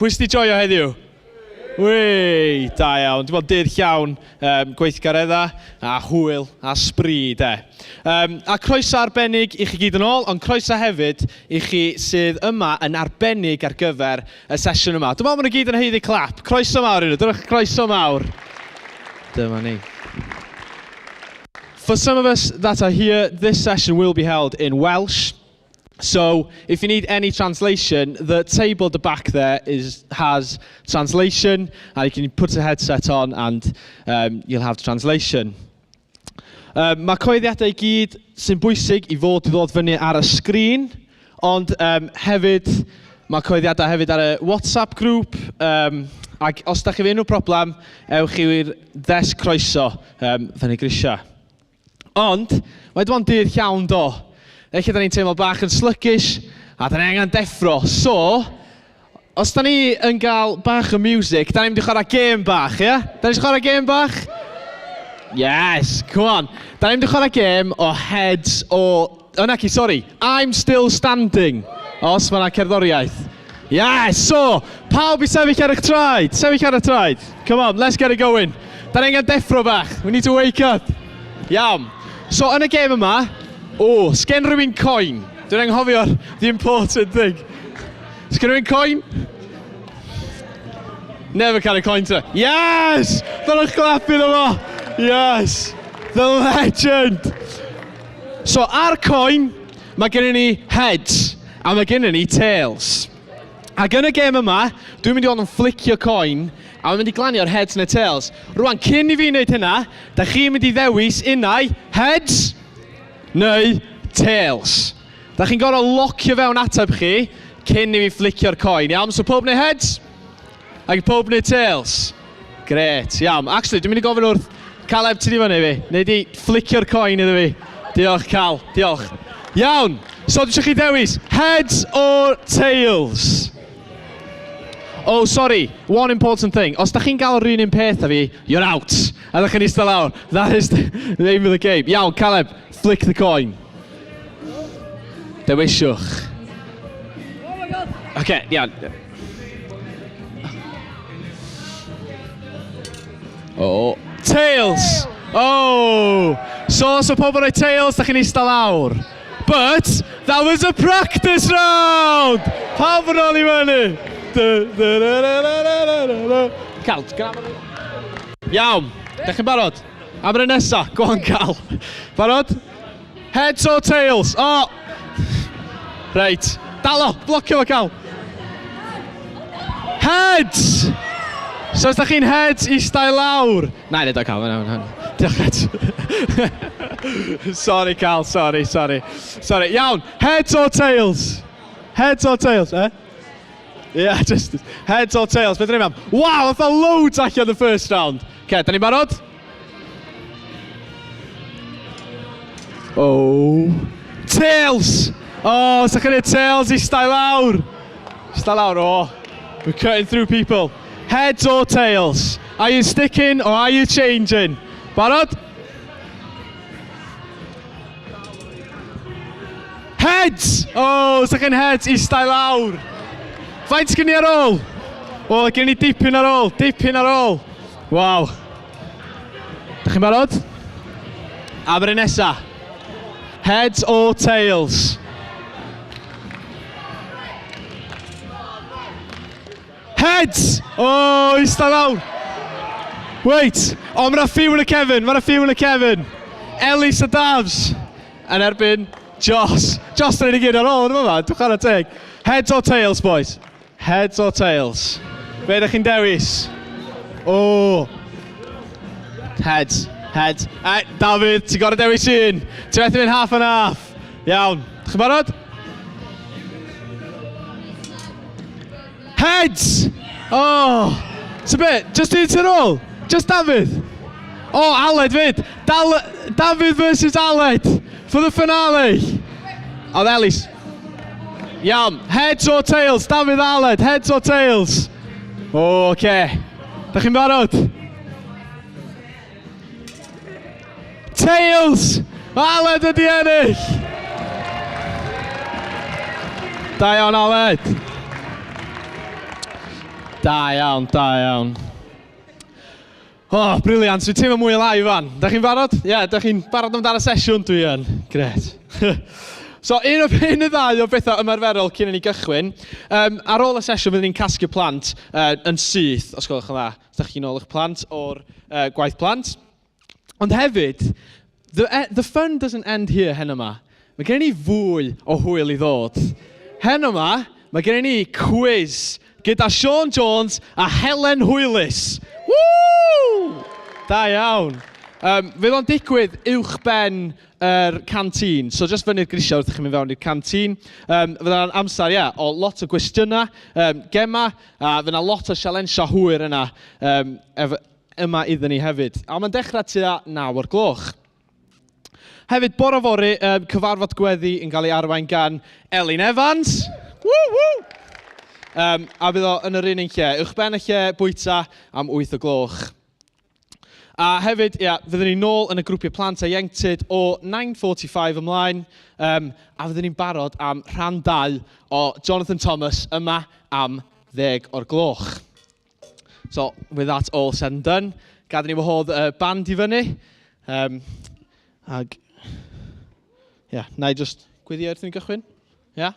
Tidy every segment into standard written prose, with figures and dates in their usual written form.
Pwy sydd 'di joio heddiw? Wei, da iawn. Dwi'n meddwl dydd llawn um, gweithgareddau a hwyl a sbri, de. Um, a croeso arbennig i chi gyd yn ôl, ond croeso hefyd i chi sydd yma yn arbennig ar gyfer y sesiwn yma. Dwi'n meddwl maen nhw gyd yn haeddu clap. Croeso mawr iddyn nhw. Dyrwch croeso mawr. Dyma ni. For some of us that are here, this session will be held in Welsh. So if you need any translation, the table at the back there is, has translation, and you can put a headset on and um, you'll have translation. Um, mae coeddiadau i gyd sy'n bwysig i fod i ddod fyny ar y sgrin, ond um, hefyd mae coeddiadau hefyd ar y WhatsApp grŵp, um, ac os da chi efo unrhyw problem, ewch i'r ddesg croeso um, fyny grisiau. Ond, mae dim ond dydd llawn do. Ella da ni'n teimlo bach yn sluggish, a da ni angen deffro. So, os da ni yn cael bach o music, da ni'n mynd i chwarae gêm bach, ie? Yeah? Da ni'n chwarae gêm bach? Yes, come on. Da ni'n mynd i chwarae gêm o heads o... O, naci, sorry. I'm still standing. Os mae yna cerddoriaeth. Yes, so, pawb i sefyll ar eich traed. Sefyll ar y traed. Come on, let's get it going. Da ni angen deffro bach. We need to wake up. Iawn. So, yn y gêm yma, o, oh, sgen rhywun coin? Dwi'n anghofio'r the important thing. Sgen rhywun coin? Never carry coin to... Yes! Dylech clap iddo fo! Yes! The legend! So, ar coin, mae gennym ni heads a mae gennym ni tails. Ac yn y gêm yma, dwi'n mynd i fod yn fflicio coin a mae'n mynd i glanio'r heads neu tails. Rwan, cyn i fi wneud hynna, da chi'n mynd i ddewis unau heads neu tails. Da chi'n gorfod locio fewn ateb chi cyn i fi fflicio'r coin, iawn? So pob neu heads? Ac pob neu tails? Gret, iawn. Actually, dwi'n mynd i gofyn wrth Caleb, ti di fyny fi? Neu di fflicio'r coin iddo fi? Diolch, Cal. Diolch. Iawn. So, dwi eisiau chi ddewis heads or tails? Oh, sorry. One important thing. Os da chi'n gael yr un un peth a fi, you're out. A da chi'n eistedd lawr. That is the name of the game. Iawn, Caleb, flick the coin. Dewisiwch. Oh my god. Okay, iawn. Oh. Tails! Oh! So, os o pobl yn rhoi tails, da chi'n eistedd lawr. But, that was a practice round! Pawb yn ôl i fyny! Cal, Iawn, da chi'n barod? Am yr un nesa, go on Cal. Barod? Heads or tails? O! Oh. Reit. Dal o! Blocio fo, Cal! Heads! So os da chi'n heads, eistedd lawr. Na, nid o, Cal. Na, na, na. Diolch, heads. sorry, Cal. Sorry, sorry. Sorry. Iawn. Heads or tails? Heads or tails, eh? Yeah, just heads or tails. Beth ydyn am? Wow, fatha loads allan the first round. Okay, da ni'n barod? Oh. Tails! Oh, sa chi'n tails i stau lawr. Stau lawr, oh. We're cutting through people. Heads or tails? Are you sticking or are you changing? Barod? Heads! Oh, sa chi'n heads i stau lawr. Faint sgyn ni ar ôl? O, oh, gen ni dipyn ar ôl, dipyn ar ôl. Waw. Dych chi'n barod? Am yr un nesa. Heads or tails? Heads! Oh, eistedd lawr. Wait. O, oh, mae'na few yn y cefn. Mae'na few yn y cefn. Elis a Davs yn erbyn Joss. Joss, da ni'n gyd ar ôl yn yma. Dwi'n chwarae teg. Heads or tails, boys? Heads or tails? Be ydych chi'n dewis? O! Oh. Heads. Heads. E, Dafydd, ti'n gorau dewis un. Ti'n methu mynd half and half. Iawn. Ydych chi'n barod? Heads! Oh! So be? Just un sy'n ôl? Just Dafydd? Oh, Aled fyd! Dal Dafydd versus Aled for the finale! Oedd Elis. Iawn. Heads or tails? Dafydd Aled, heads or tails? O, oh, oce. Okay. Da chi'n barod? Tails! Aled ydi ennill! Da iawn, Aled. Da iawn, da iawn. Oh, brilliant. Dwi'n teimlo mwy alive fan. Da chi'n barod? Ie, yeah, da chi'n barod amdano sesiwn? Dwi yn. Gret. So, un o un neu ddau o bethau ymarferol cyn i ni gychwyn. Um, ar ôl y sesiwn, fyddwn ni'n casglu plant uh, yn syth, os gwelwch yn dda. Os da chi'n ôl eich plant o'r uh, gwaith plant. Ond hefyd, the, e, the fun doesn't end here heno yma. Mae gen ni fwy o hwyl i ddod. Heno yma, mae gen ni quiz gyda Sean Jones a Helen Hwylus. Woo! Da iawn. Um, fydd o'n digwydd uwch ben yr canteen. So just fyny'r grisiau wrth i chi mynd fewn i'r canteen. Um, fydd o'n amser, ie, yeah, o lot o gwestiynau, um, gema, a fydd yna lot o sialensio hwyr yna um, ef, yma iddyn ni hefyd. A mae'n dechrau tua 9 o'r gloch. Hefyd, bore fory, um, cyfarfod gweddi yn cael ei arwain gan Elin Evans. Woo, woo! Um, a bydd o yn yr un un lle, uwchben y lle bwyta am 8 o gloch. A hefyd, ia, fyddwn ni nôl yn y grwpiau plant a ieuenctid o 9.45 ymlaen, um, a fyddwn ni'n barod am rhan 2 o Jonathan Thomas yma am 10 o'r gloch. So, with that all said and done, gad i ni wahodd y band i fyny. Um, ag, ia, yeah, na i just gwyddio wrth i ni gychwyn. Ia? Yeah?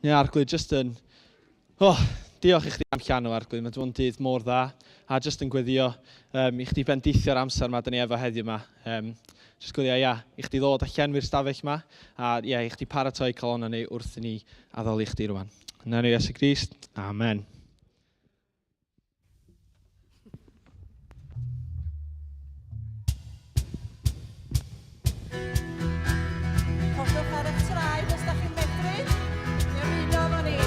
Ia, yeah, arglwydd, just yn... Oh, diolch i chdi am llanw, arglwydd. Mae dwi'n dydd mor dda. A just yn gweddio um, i chdi bendithio'r amser yma dyn ni efo heddiw yma. Um, just gweddio, ia, i chdi ddod a llenwi'r stafell yma. A ia, i chdi paratoi calonnau ni wrth i ni addoli chdi rwan. Yn enw Iesu Grist, amen. Codwch ar eich traed os da chi'n medru, i ymuno efo ni.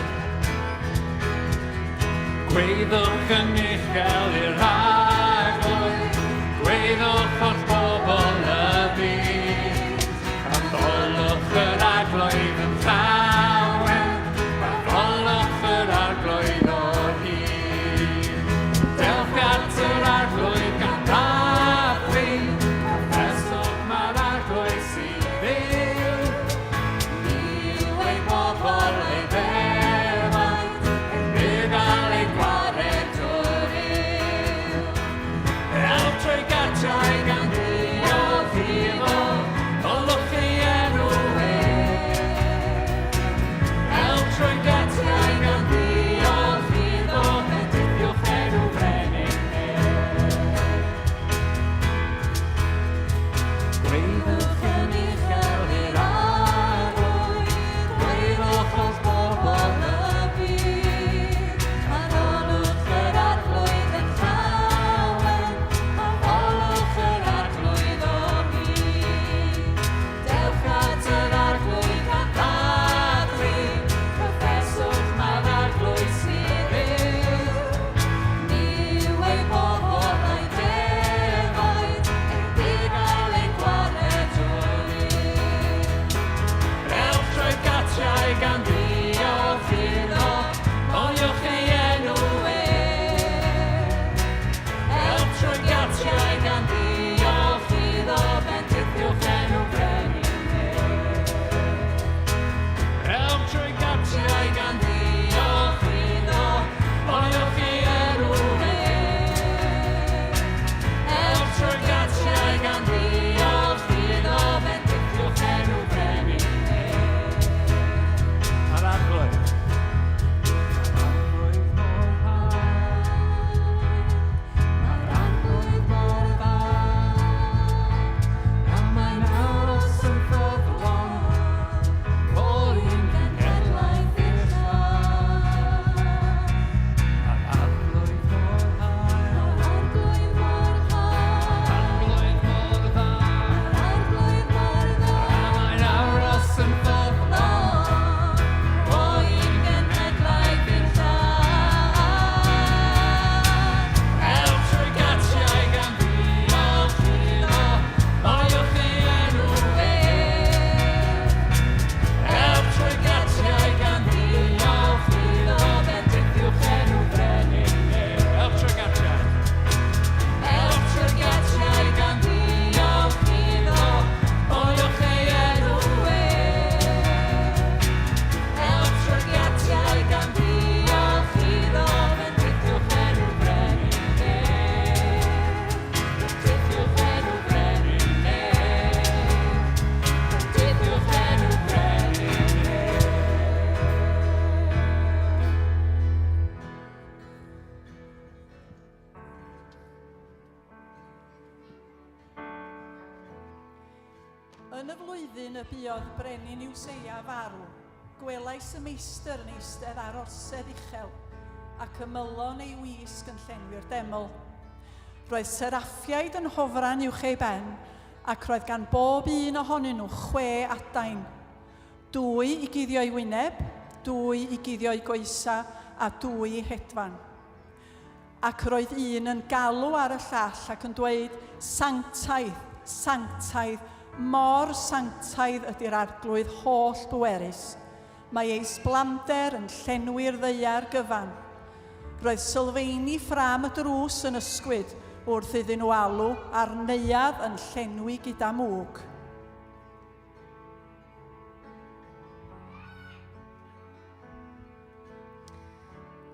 Gweiddwch yn uchel i'r Arglwydd, gweiddwch holl bobl y byd. Addolwch yr Arglwydd yn llawen, addolwch yr Arglwydd o hyd. Dewch at yr Arglwydd gan ddathlu, confesswch mae'r Arglwydd sy'n fyw. Yw ei bobl ei ddefaid, ei bugail ei gwared o'r yw. Yn y flwyddyn y buodd brenin Iwseia farw, gwelais y meistr yn eistedd ar orsedd uchel, ac ymylon ei wisg yn llenwi'r deml. Roedd seraffiaid yn hofran uwch ei ben, ac roedd gan bob un ohonyn nhw chwe adain. Dwy i guddio'i wyneb, dwy i guddio'i goesau, a dwy i hedfan. Ac roedd un yn galw ar y llall ac yn dweud, Sanctaidd, sanctaidd, mor sanctaidd ydy'r Arglwydd holl bwerus. Mae ei sblander yn llenwi'r ddaear gyfan. Roedd sylfeini ffrâm y drws yn ysgwyd wrth iddyn nhw alw a'r neuadd yn llenwi gyda mwg.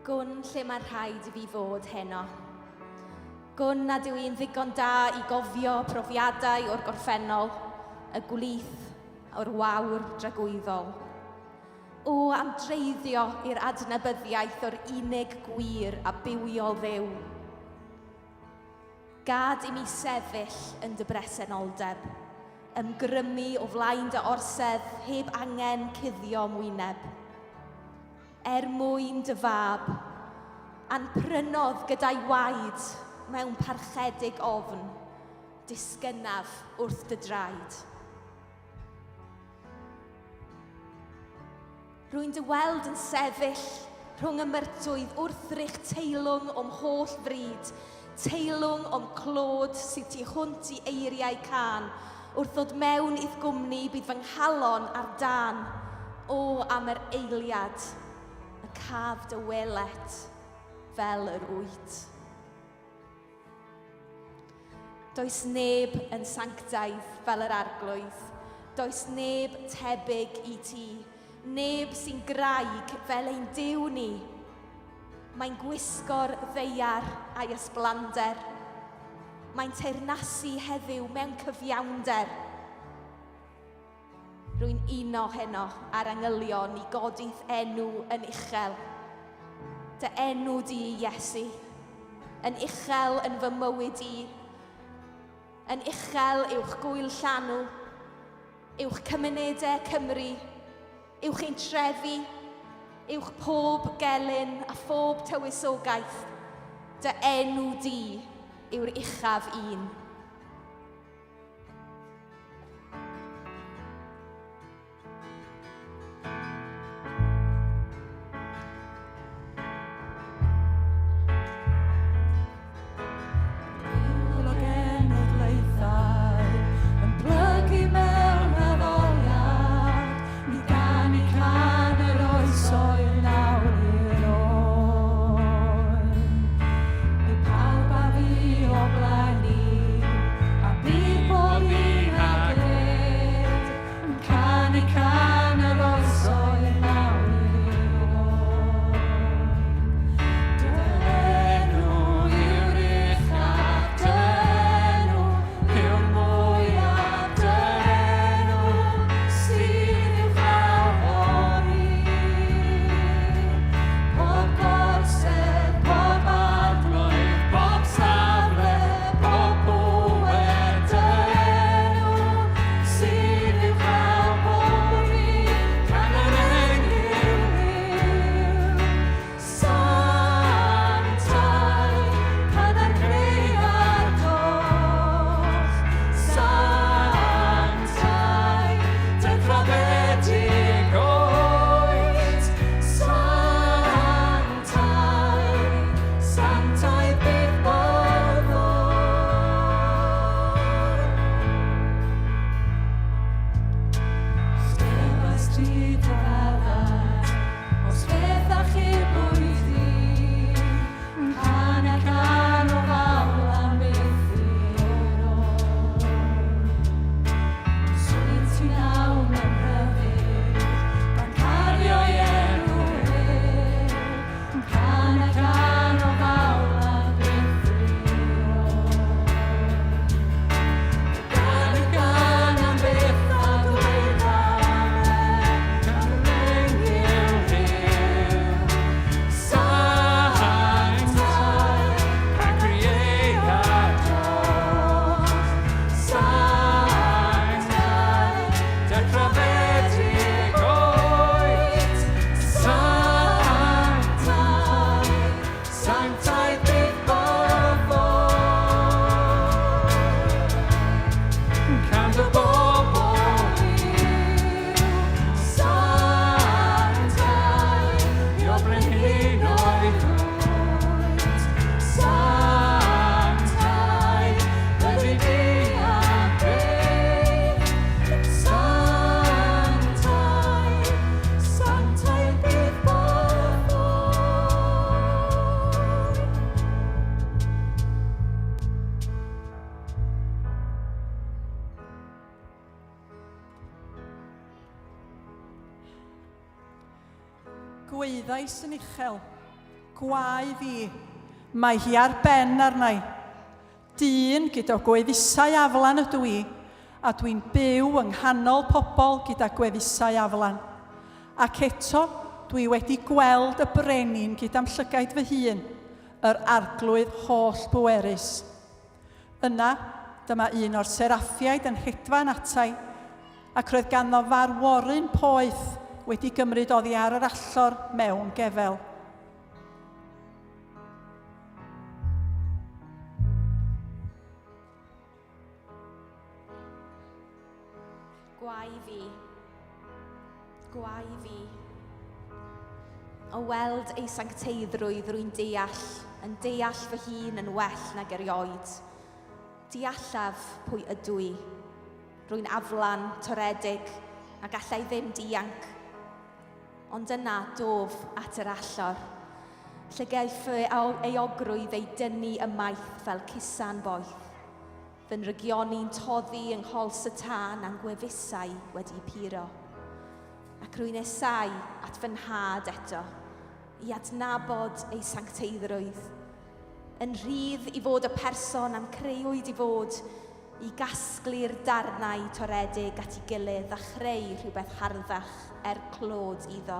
Gwn lle mae rhaid i fi fod heno. Gwn nad yw i'n ddigon da i gofio profiadau o'r gorffennol, y gwlith, o'r wawr dragwyddol. O, am dreiddio i'r adnabyddiaeth o'r unig gwir a bywiol Dduw. Gad i mi sefyll yn dy bresenoldeb, ymgrymu o flaen dy orsedd heb angen cuddio 'mwyneb. Er mwyn dy fab, a'n prynodd gyda'i waed mewn parchedig ofn, disgynnaf wrth dy draed. Rwy'n dy weld yn sefyll rhwng y myrtwydd wrthrych teilwng o'm holl fryd, teilwng o'm clod sydd tu hwnt i eiriau cân. Wrth ddod mewn i'th gwmni bydd fy nghalon ar dân. O, am yr eiliad y caf dy welet fel yr wyt. Does neb yn sanctaidd fel yr Arglwydd. Does neb tebyg i ti. Neb sy'n graig fel ein Duw ni. Mae'n gwisgo'r ddaear a'i ysblander. Mae'n teyrnasu heddiw mewn cyfiawnder. Rwy'n uno heno â'r angylion i godi'th enw yn uchel. Dy enw di, Iesu, yn uchel yn fy mywyd i, yn uchel uwch gŵyl llanw, uwch cymunedau Cymru, uwch ein trefi, uwch pob gelyn a phob tywysogaeth. Dy enw di yw'r uchaf un. Gwaeddais yn uchel, Gwae fi, mae hi ar ben arna i. Dyn gyda gwefusau aflan ydw i, a dwi'n byw yng nghanol pobl gyda gwefusau aflan. Ac eto, dwi wedi gweld y brenin gyda'm llygaid fy hun, yr Arglwydd holl-bwerus. Yna, dyma un o'r seraffiaid yn hedfan ata i, ac roedd ganddo farworyn poeth wedi gymryd oddi ar yr allor mewn gefel. Gwae fi. Gwae fi. O weld ei sancteiddrwydd rwy'n deall, yn deall fy hun yn well nag erioed. Deallaf pwy ydw i. Rwy'n aflan, toredig, a gallai ddim dianc. Ond yna dof at yr allor, lle gaiff fy euogrwydd ei dynnu ymaith fel cusan boeth, fy nrygioni'n toddi yng nghols y tân a'n gwefusau wedi puro. Ac rwy'n nesau at fy nhad eto, i adnabod ei sancteiddrwydd, yn rhydd i fod y person a'm creuwyd i fod, i gasglu'r darnau toredig at ei gilydd a chreu rhywbeth harddach er clod iddo.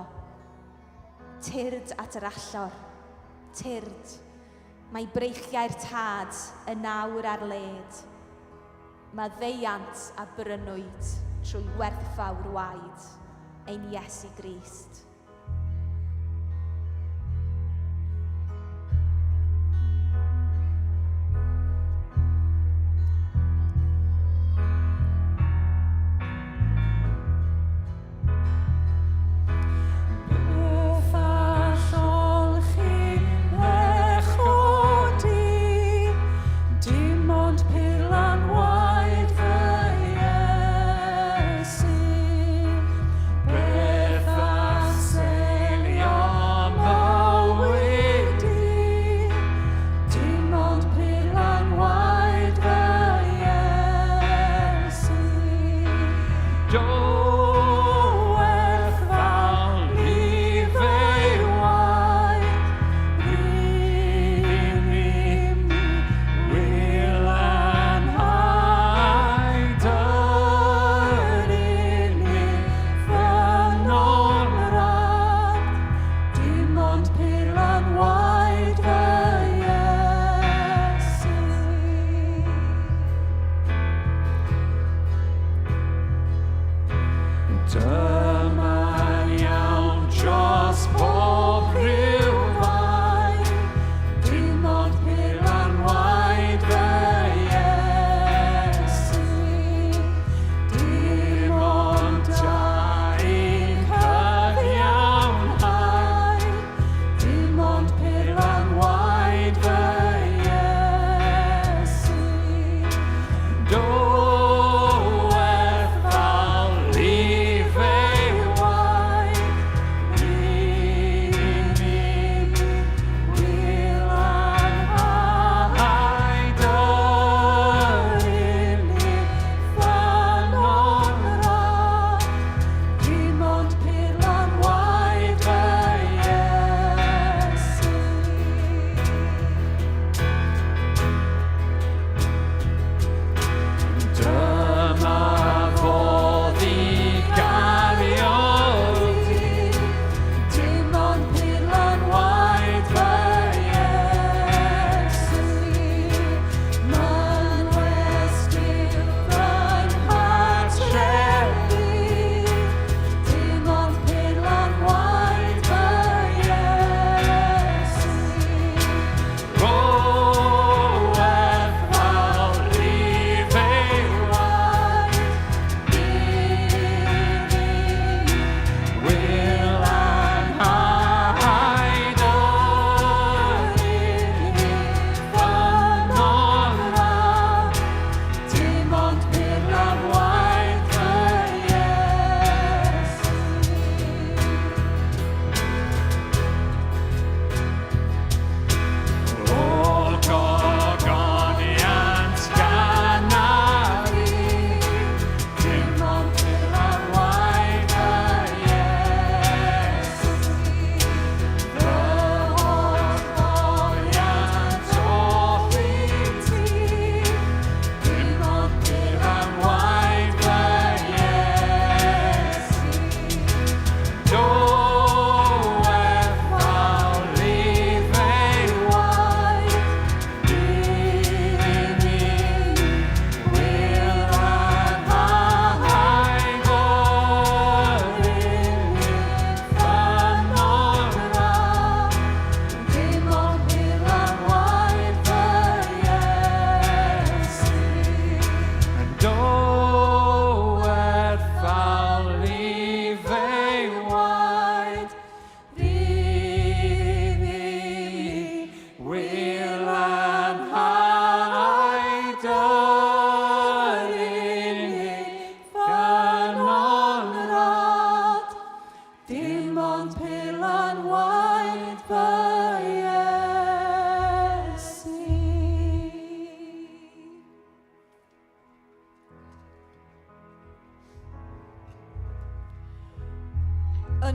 Tyrd at yr allor, tyrd, mae breichiau'r tad yn awr ar led. Maddeuant a brynwyd trwy werthfawr waed ein Iesu Grist. Beth all olchi echodi, dim ond purlan waed fy Iesu. Beth all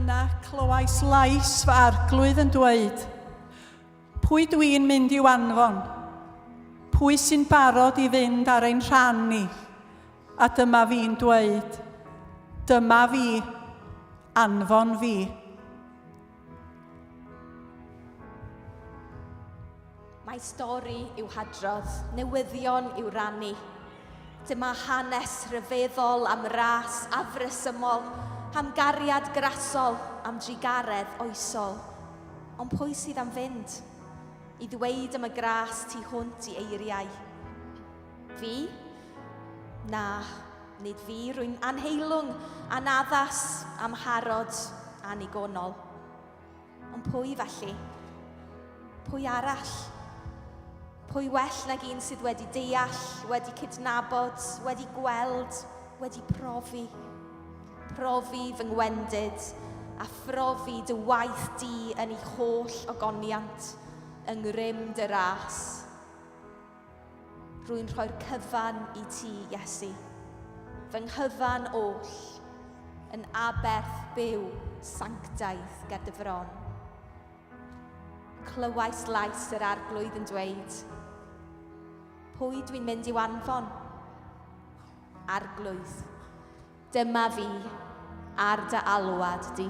yna clywais lais fy arglwydd yn dweud, Pwy dwi'n mynd i'w anfon? Pwy sy'n barod i fynd ar ein rhan ni? A dyma fi'n dweud, Dyma fi, anfon fi. Mae stori i'w hadrodd, newyddion i'w rannu. Dyma hanes rhyfeddol am ras afresymol, am gariad grasol, am drugaredd oesol. Ond pwy sydd am fynd? I ddweud am y gras tu hwnt i eiriau. Fi? Na, nid fi, rwy'n anheilwng, anaddas, amharod, anigonol. Ond pwy felly? Pwy arall? Pwy well nag un sydd wedi deall, wedi cydnabod, wedi gweld, wedi profi? Profi fy ngwendid a phrofi dy waith di yn ei holl ogoniant, yng ngrym dy ras. Rwy'n rhoi'r cyfan i ti, Iesu. Fy nghyfan oll, yn aberth byw sanctaidd ger dy fron. Clywais lais yr arglwydd yn dweud, Pwy dwi'n mynd i'w anfon? Arglwydd, dyma fi ar dy alwad di.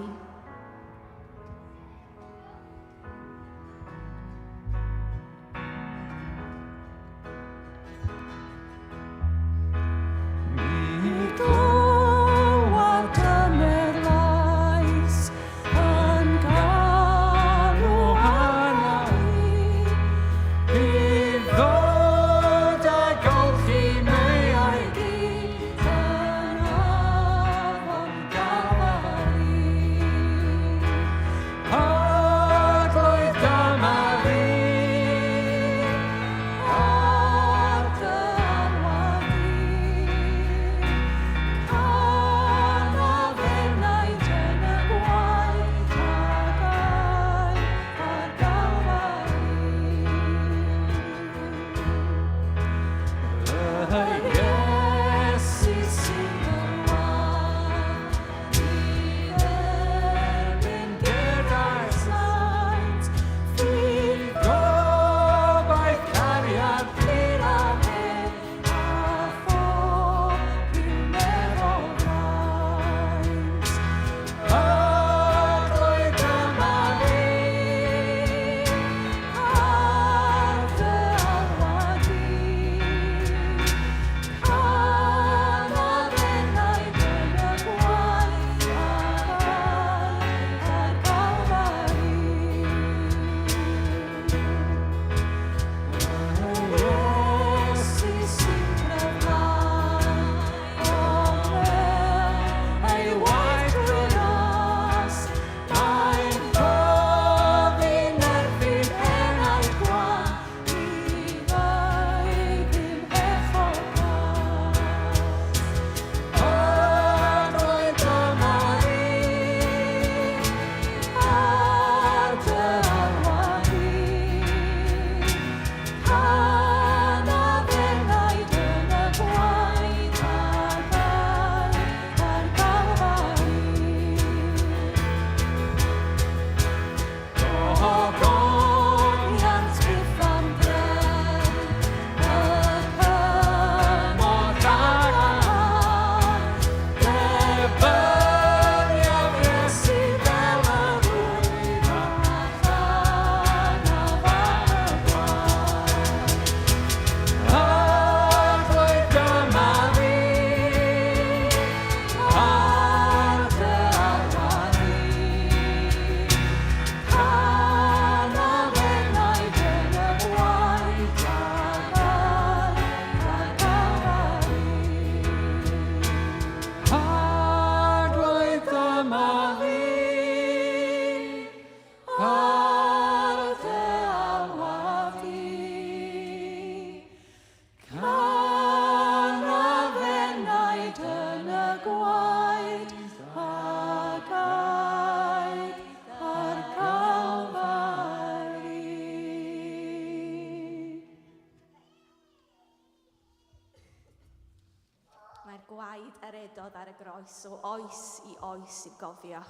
Mae'r gwaed a redodd ar y groes o oes i oes i'w gofio.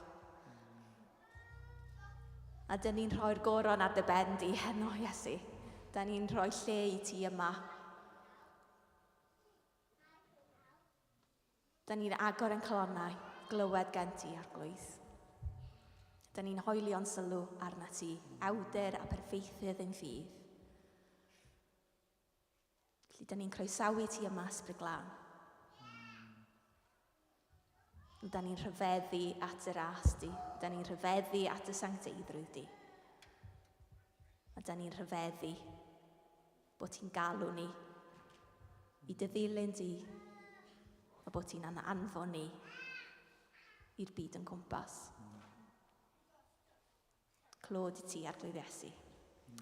A dyn ni'n rhoi'r goron ar dy ben di heno, Iesu. Da ni'n rhoi lle i ti yma. Da ni'n agor ein calonnau, glywed gen ti, Arglwydd. Da ni'n hoelio'n sylw arna ti, awdur a perffeithydd ein ffydd. Felly, da ni'n croesawu ti yma, Ysbryd Glân. Da ni'n rhyfeddu at y ras di. Da ni'n rhyfeddu at y sancteiddrwydd di. A da ni'n rhyfeddu bod ti'n galw ni i dy ddilyn di a bod ti'n anfon ni i'r byd yn cwmpas. Clod i ti, Arglwydd Iesu.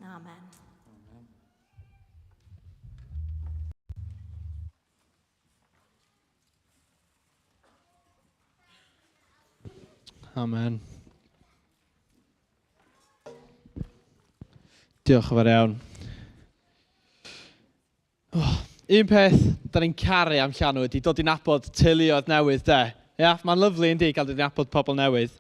Amen. Amen. Diolch yn fawr iawn. Oh, un peth da ni'n caru am Llanw ydy dod i nabod teuluoedd newydd de. Ia, mae'n lyflu yndi gael dod i nabod pobl newydd.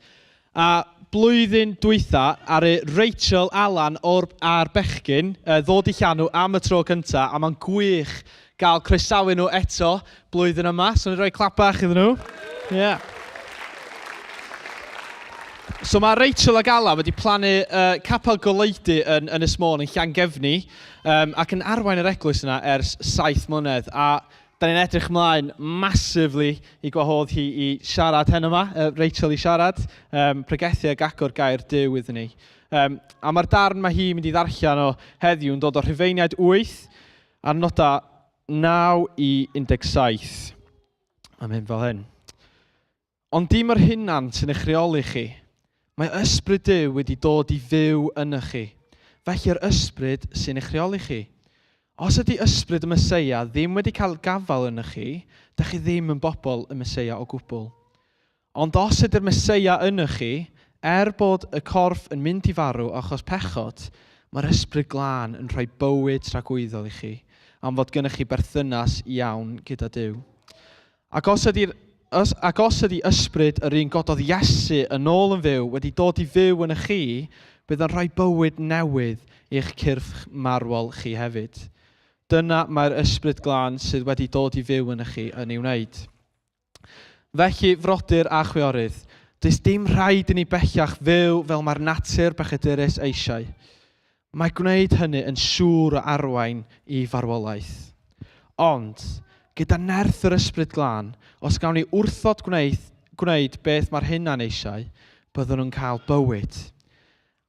A blwyddyn dwytha, aru Rachel Alan o'r, a'r bechgyn ddod i Llanw am y tro cynta, a mae'n gwych gael croesawu nhw eto blwyddyn yma. So, ni'n rhoi clap bach iddyn nhw. Yeah. So mae Rachel ac Alan wedi plannu capel goleudy yn Ynys Môn yn Llangefni ac yn arwain yr eglwys yna ers 7 mlynedd. A da ni'n edrych ymlaen massively i gwahodd hi i siarad heno yma, Rachel i siarad, pregethu ac agor gair Duw iddyn ni. A mae'r darn mae hi'n mynd i ddarllen o heddiw yn dod o Rhufeiniaid 8 a'r nodau 9 i 17. Mae'n mynd fel hyn. Ond dim yr hunan sy'n eich rheoli chi. Mae ysbryd Duw wedi dod i fyw ynoch chi. Felly'r ysbryd sy'n eich rheoli chi. Os ydy ysbryd y Meseia ddim wedi cael gafael ynoch chi, dych chi ddim yn bobl y Meseia o gwbl. Ond os ydy'r Meseia ynoch chi, er bod y corff yn mynd i farw achos pechod, mae'r ysbryd glân yn rhoi bywyd tragwyddol i chi, am fod gennych chi berthynas iawn gyda Duw. Ac os ydy'r os, ac os ydy ysbryd yr un gododd Iesu yn ôl yn fyw wedi dod i fyw yn y chi, bydd yn rhoi bywyd newydd i'ch cyrff marwol chi hefyd. Dyna mae'r ysbryd glân sydd wedi dod i fyw yn y chi yn ei wneud. Felly, frodyr a chwiorydd, does dim rhaid i ni bellach fyw fel mae'r natur bechadurus eisiau. Mae gwneud hynny yn siŵr o arwain i farwolaeth. Ond, gyda nerth yr Ysbryd Glân, os gawn ni wrthod gwneud, gwneud beth mae'r hunan eisiau, byddwn yn cael bywyd.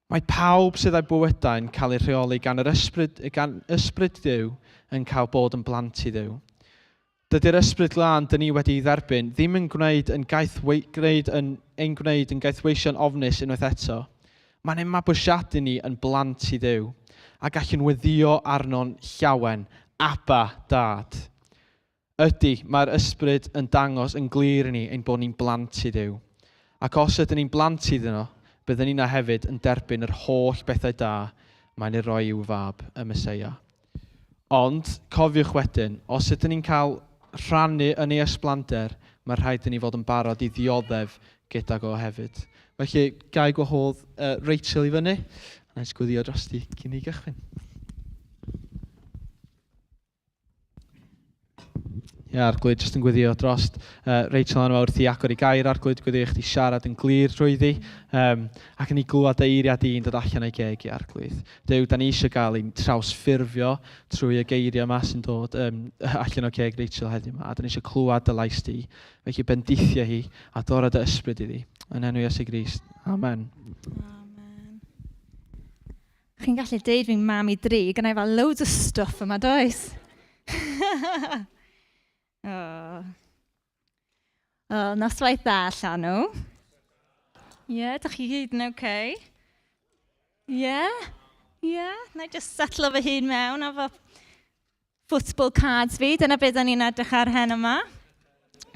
Mae pawb sydd â'i bywydau'n cael eu rheoli gan yr ysbryd, gan ysbryd Duw yn cael bod yn blant i Dduw. Dydy'r ysbryd glân dyn ni wedi'i dderbyn ddim yn gwneud yn gaethwe, gwneud yn, ein gwneud yn gaethweision ofnus unwaith eto. Mae'n ein mabwysiadu ni yn blant i Dduw, a gallwn weddïo arno'n llawen, Abba, Dad. Ydy, mae'r ysbryd yn dangos yn glir i ni ein bod ni'n blant i Dduw. Ac os ydyn ni'n blant iddyn nhw, byddwn ni'na hefyd yn derbyn yr holl bethau da mae'n ei roi i'w fab, y Meseia. Ond, cofiwch wedyn, os ydyn ni'n cael rhannu yn ei ysblander, mae rhaid i ni fod yn barod i ddioddef gydag o hefyd. Felly, ga i gwahodd Rachel i fyny, a na i sgwyddio drosti cyn i gychwyn. Ie, Arglwydd, jyst yn gweddio drost Rachel anna wrth i agor i gair, Arglwydd, gweddio i chdi siarad yn glir drwyddi, ac yn ei glywed dy eiriau di'n dod allan o'i geg i, Arglwydd. Duw, da ni eisiau gael ein trawsffurfio trwy y geiriau yma sy'n dod allan o ceg Rachel heddiw yma, a da ni eisiau clywed dy lais di. Felly bendithio hi a dora dy ysbryd iddi. Yn enw Iesu Grist. Amen. Amen. Chi'n gallu deud fi'n mam i dri, gynnau fel loads o stwff yma, does? Oh. Oh, noswaith dda, Llanw. Ie, yeah, dych chi gyd yn oce? Okay? Ie? Yeah? Ie? Yeah? Na i just setlo fy hun mewn efo football cards fi. Dyna beth o'n i'n edrych ar hen yma.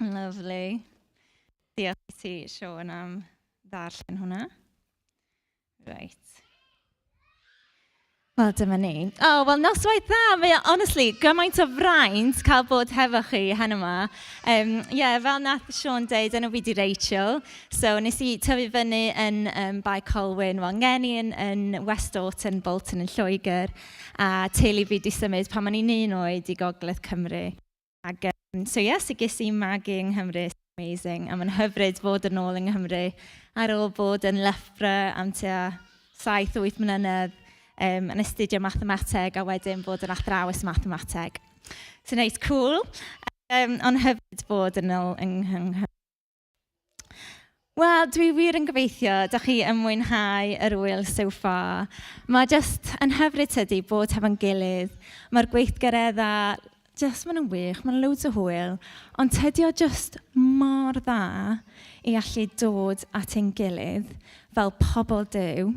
Lovely. Diolch i ti, Siôn, am ddarllen hwnna. Reit. Wel, dyma ni. O, oh, wel, noswaith dda. Mae o, honestly, gymaint o fraint cael bod hefo chi heno yma. Um, yeah, fel nath Sean deud, enw fi di Rachel. So, nes i tyfu fyny yn um, Bae Colwyn, wel, ngeni yn, yn West Orton, Bolton yn Lloegr. A teulu fi di symud pan o'n i'n un oed i Gogledd Cymru. Ac, um, so yes, so ges i magu yng Nghymru. Amazing. A mae'n hyfryd fod yn ôl yng Nghymru ar ôl bod yn Loughborough am tua 7-8 mlynedd um, yn astudio mathemateg a wedyn bod yn athrawes mathemateg. So neis, cool. Um, ond hyfryd bod yn ôl yng Nghymru. Wel, dwi wir yn gobeithio da chi yn mwynhau yr wyl so far. Mae just yn hyfryd tydi bod hefo'n gilydd. Mae'r gweithgareddau, just maen nhw'n wych, mae'n loads o hwyl. Ond tydi o just mor dda i allu dod at ein gilydd fel pobl Duw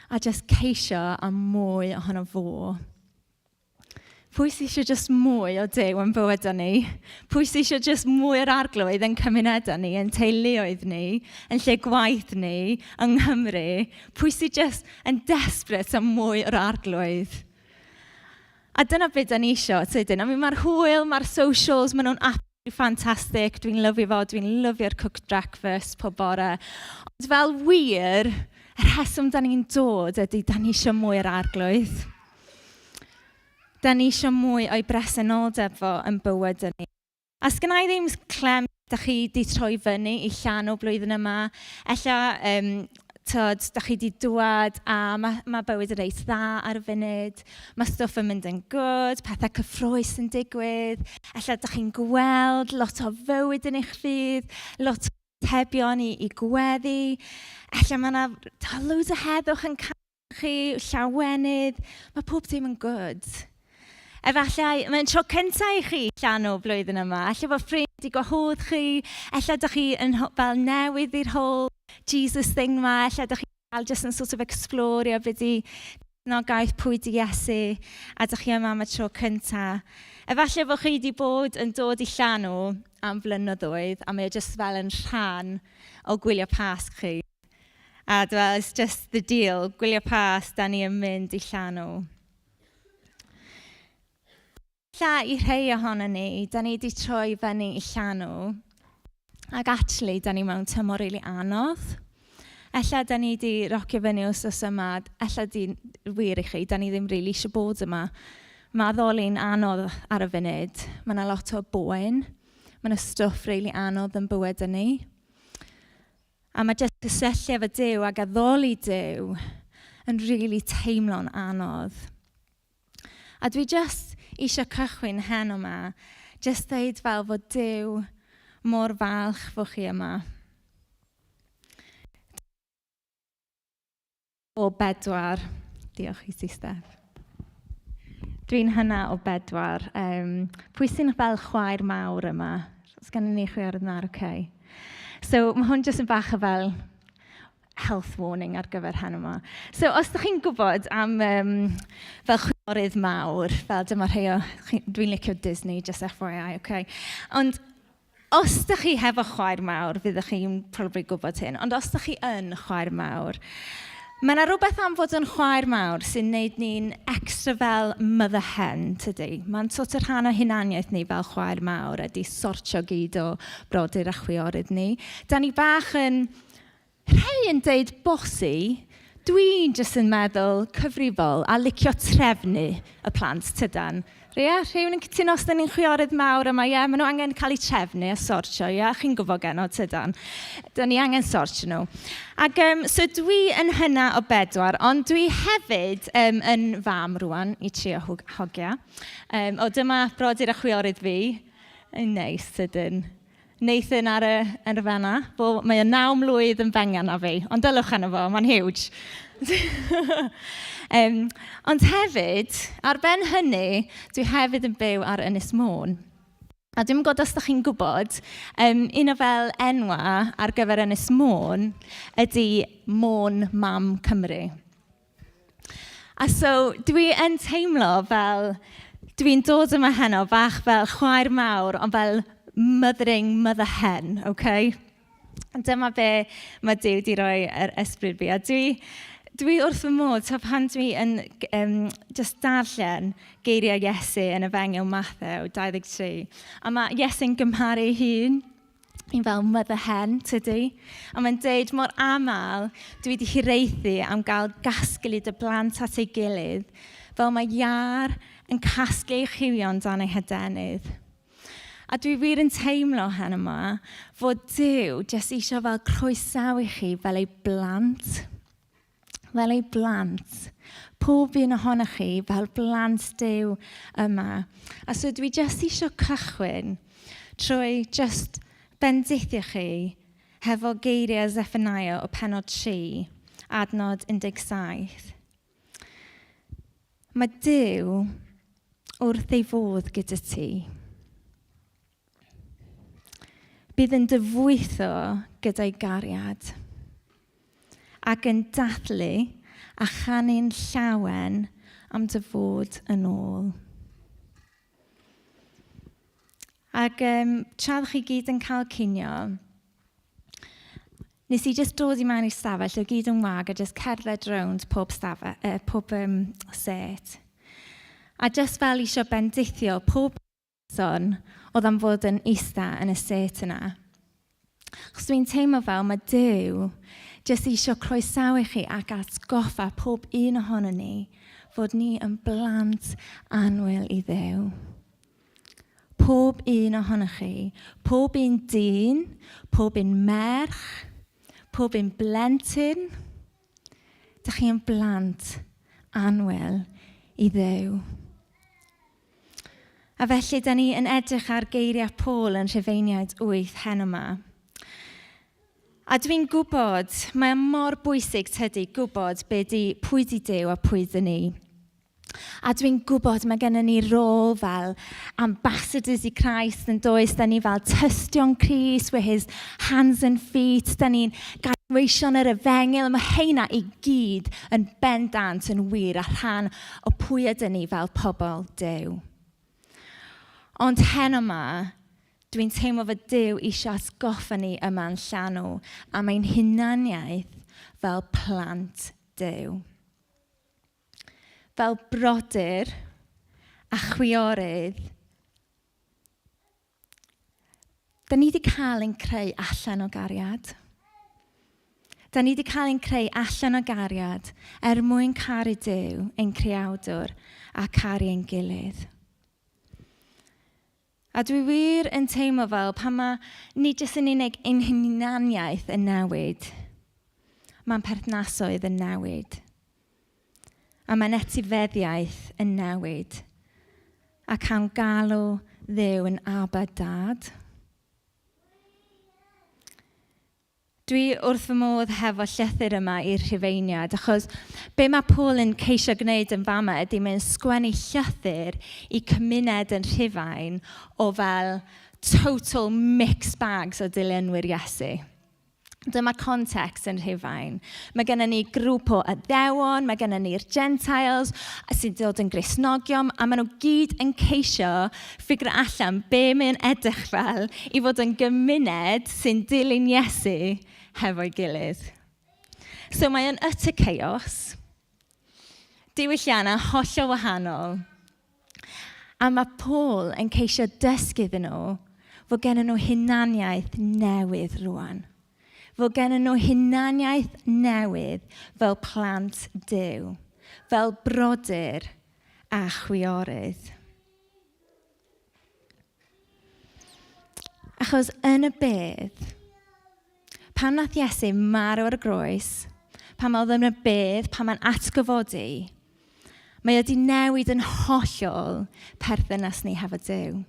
a just ceisio am mwy ohono fo. Pwy sydd eisiau jyst mwy o Duw yn bywydau ni? Pwy sydd eisiau jyst mwy o'r arglwydd yn cymunedau ni, yn teuluoedd ni, yn lle gwaith ni, yng Nghymru? Pwy sydd jyst yn desperate am mwy o'r arglwydd? A dyna beth da ni eisiau, tydyn. I mean, mae'r hwyl, mae'r socials, maen nhw'n absolutely ffantastig. Dwi'n lyfio fo, dwi'n lyfio'r cooked breakfast pob bore. Ond fel wir, y rheswm da ni'n dod ydy da ni eisiau mwy o'r arglwydd. Da ni eisiau mwy o'i bresenoldeb fo yn bywyd ni. A sgynna i ddim clem da chi di troi fyny i llanw blwyddyn yma. Ella, um, tod, da chi di dwad a mae, ma bywyd yn reit dda ar y funud. Mae stwff yn mynd yn good, pethau cyffroes yn digwydd. Ella da chi'n gweld lot o fywyd yn eich ffydd, lot o atebion i, i gweddi. Ella mae yna loads o heddwch yn cael chi, llawenydd, mae pob dim yn good. Efallai, mae'n tro cyntaf i chi llanw blwyddyn yma. Ella bod ffrind wedi gwahodd chi, ella dych chi yn fel newydd i'r whole Jesus thing ma, ella dych chi fel just yn sort of explorio beth di Cristnogaeth, pwy di Iesu, a dych chi yma am y tro cyntaf. Efallai bod chi wedi bod yn dod i llanw am flynyddoedd, a mae o just fel yn rhan o gwylio Pasg chi. A dwi fel, it's just the deal. Gwylio Pasg, da ni yn mynd i llanw. Lla i rhai ohono ni, da ni wedi troi fyny i llanw. Ac actually, da ni mewn tymor rili really anodd. Ella da ni wedi rocio fyny wsos yma, ella di wir i chi, da ni ddim rili really eisiau bod yma. Mae addoli'n anodd ar y funud. Mae yna lot o boen. Mae yna stwff rili really anodd yn bywyd ni. A mae jyst cysylltu efo Duw ac addoli Duw yn rili really teimlo'n anodd. A dwi jyst eisiau cychwyn heno yma, jyst dweud fel fod Duw mor falch fod chi yma. O bedwar. Diolch i ti, Steph. Dwi'n hynna o bedwar. Um, pwy sy'n fel chwaer mawr yma? Os gennym ni chwiorydd mawr, oce. Okay. So mae hwn jyst yn bach o fel health warning ar gyfer heno yma. So os ydych chi'n gwybod am um, fel chwiorydd mawr, fel dyma rhai o... Dwi'n licio Disney, just FYI, okay. Ond Os ydych chi hefo chwaer mawr, fyddwch chi'n probably gwybod hyn, ond os ydych chi yn chwaer mawr, mae yna rhywbeth am fod yn chwaer mawr sy'n neud ni'n extra fel mother hen, tydi? Mae'n sort of rhan o hunaniaeth ni fel chwaer mawr ydy sortio gyd o brodyr a chwiorydd ni. Da ni bach yn Rhai yn deud bossy, dwi'n jyst yn meddwl cyfrifol a licio trefnu y plant tydan. Ie, rhywun yn cytuno os dyn ni'n chwiorydd mawr yma, ie, maen nhw angen cael eu trefnu a sortio, ie, chi'n gwybod genod tydan. Dyn ni angen sortio nhw. Ac um, so dwi yn hynna o bedwar, ond dwi hefyd um, yn fam rwan i trio hogia. Um, o, dyma brodyr a chwiorydd fi. Yn neis, ydyn. Nathan ar y, ar y fanna. Bo, mae o'n naw mlwydd yn fengan na fi, ond dylwch arno fo, mae'n huge. um, ond hefyd, ar ben hynny, dwi hefyd yn byw ar Ynys Môn. A dwi'n gwybod os ydych chi'n gwybod, um, un o fel enwa ar gyfer Ynys Môn ydy Môn Mam Cymru. A so dwi yn teimlo fel dwi'n dod yma heno bach fel chwaer mawr, ond fel mothering mother hen, okay? Dyma be mae Duw wedi rhoi yr ysbryd fi. A dwi, Dwi wrth fy modd, so pan dwi yn um, just darllen geiriau Iesu yn Efengyl Mathew 23, a mae Iesu'n gymharu ei hun i fel mother hen, tydi? A mae'n deud mor aml dwi wedi hiraethu am gael gasglu dy blant at ei gilydd, fel mae iâr yn casglu ei chywion dan ei hadenydd. A dwi wir yn teimlo hen yma fod Duw jyst eisiau fel croesawu chi fel ei blant. Fel ei blant. Pob un ohonoch chi fel blant Duw yma. A so dwi jyst eisiau cychwyn trwy jyst bendithio chi hefo geiriau Zephaniah o penod 3, adnod 17. Mae Duw wrth ei fodd gyda ti. Bydd yn dyfwytho gyda'i gariad ac yn dathlu a chanu'n llawen am dy fod yn ôl. Ac um, tra chi gyd yn cael cinio, nes i just dod i mewn i'r stafell, o gyd yn wag, a just cerdded rownd pob, stafell, pob um, set. A just fel eisiau bendithio pob person oedd am fod yn eista yn y set yna. Chos dwi'n teimlo fel mae Duw jyst eisiau croesawu chi ac atgoffa pob un ohono ni fod ni yn blant annwyl i Dduw. Pob un ohonoch chi, pob un dyn, pob un merch, pob un blentyn, dych chi yn blant annwyl i Dduw. A felly, da ni yn edrych ar geiriau Paul yn Rhufeiniaid 8 hen yma. A dwi'n gwybod, mae mor bwysig tydi gwybod be di, pwy di Duw a pwy dyn ni. A dwi'n gwybod mae gennym ni rôl fel ambassadors i Christ yn does, da ni fel tystion Crist, we're his hands and feet, da ni'n gaethweision yr efengyl, mae heina i gyd yn bendant yn wir a rhan o pwy ydyn ni fel pobl Duw. Ond heno yma, dwi'n teimlo fod Duw eisiau atgoffa ni yma'n llanw am ein hunaniaeth fel plant Duw. Fel brodyr a chwiorydd, da ni wedi cael ein creu allan o gariad. Da ni wedi cael ein creu allan o gariad er mwyn caru Duw, ein creawdwr, a caru ein gilydd. A dwi wir yn teimlo fel pan mae nid jyst yn unig ein hunaniaeth yn newid, mae'n perthnasoedd yn newid. A mae'n etifeddiaeth yn newid. A cawn galw Dduw yn Abba Dad. Dwi wrth fy modd hefo llythyr yma i'r Rhufeiniad, achos be mae Paul yn ceisio gwneud yn fama ydy mae'n sgwennu llythyr i cymuned yn Rhufain o fel total mixed bags o dilynwyr Iesu. Dyma context yn Rhufain. Mae gennym ni grŵp o addewon, mae gennym ni'r Gentiles sy'n dod yn Gristnogion, a maen nhw gyd yn ceisio ffigur allan be mae'n edrych fel i fod yn gymuned sy'n dilyn Iesu hefo'i gilydd. So mae yn utter chaos, diwylliannau hollol wahanol, a mae Paul yn ceisio dysgu iddyn nhw fod gen nhw hunaniaeth newydd rwan. Fod gen nhw hunaniaeth newydd fel plant Duw, fel brodyr a chwiorydd. Achos yn y bedd, pan nath Iesu marw ar y groes, pan oedd yn y bedd, pan mae'n atgyfodi, mae wedi newid yn hollol perthynas ni hefo Duw.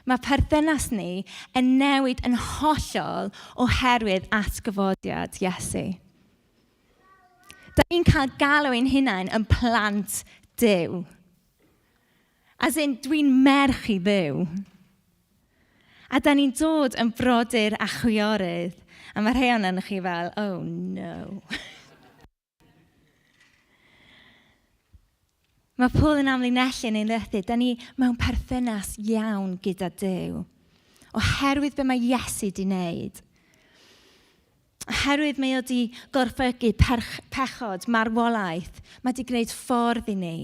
Mae perthynas ni yn newid yn hollol oherwydd atgyfodiad Iesu. Da ni'n cael galw ein hunain yn plant Duw. As in, dwi'n merch i Dduw. A da ni'n dod yn brodyr a chwiorydd. A mae rhai ohonoch chi fel, oh no. Mae Paul yn amlinellu yn ei lythyr, da ni mewn perthynas iawn gyda Duw. Oherwydd be mae Iesu di wneud. Oherwydd mae o wedi gorffygu pechod, marwolaeth, mae wedi gwneud ffordd i ni.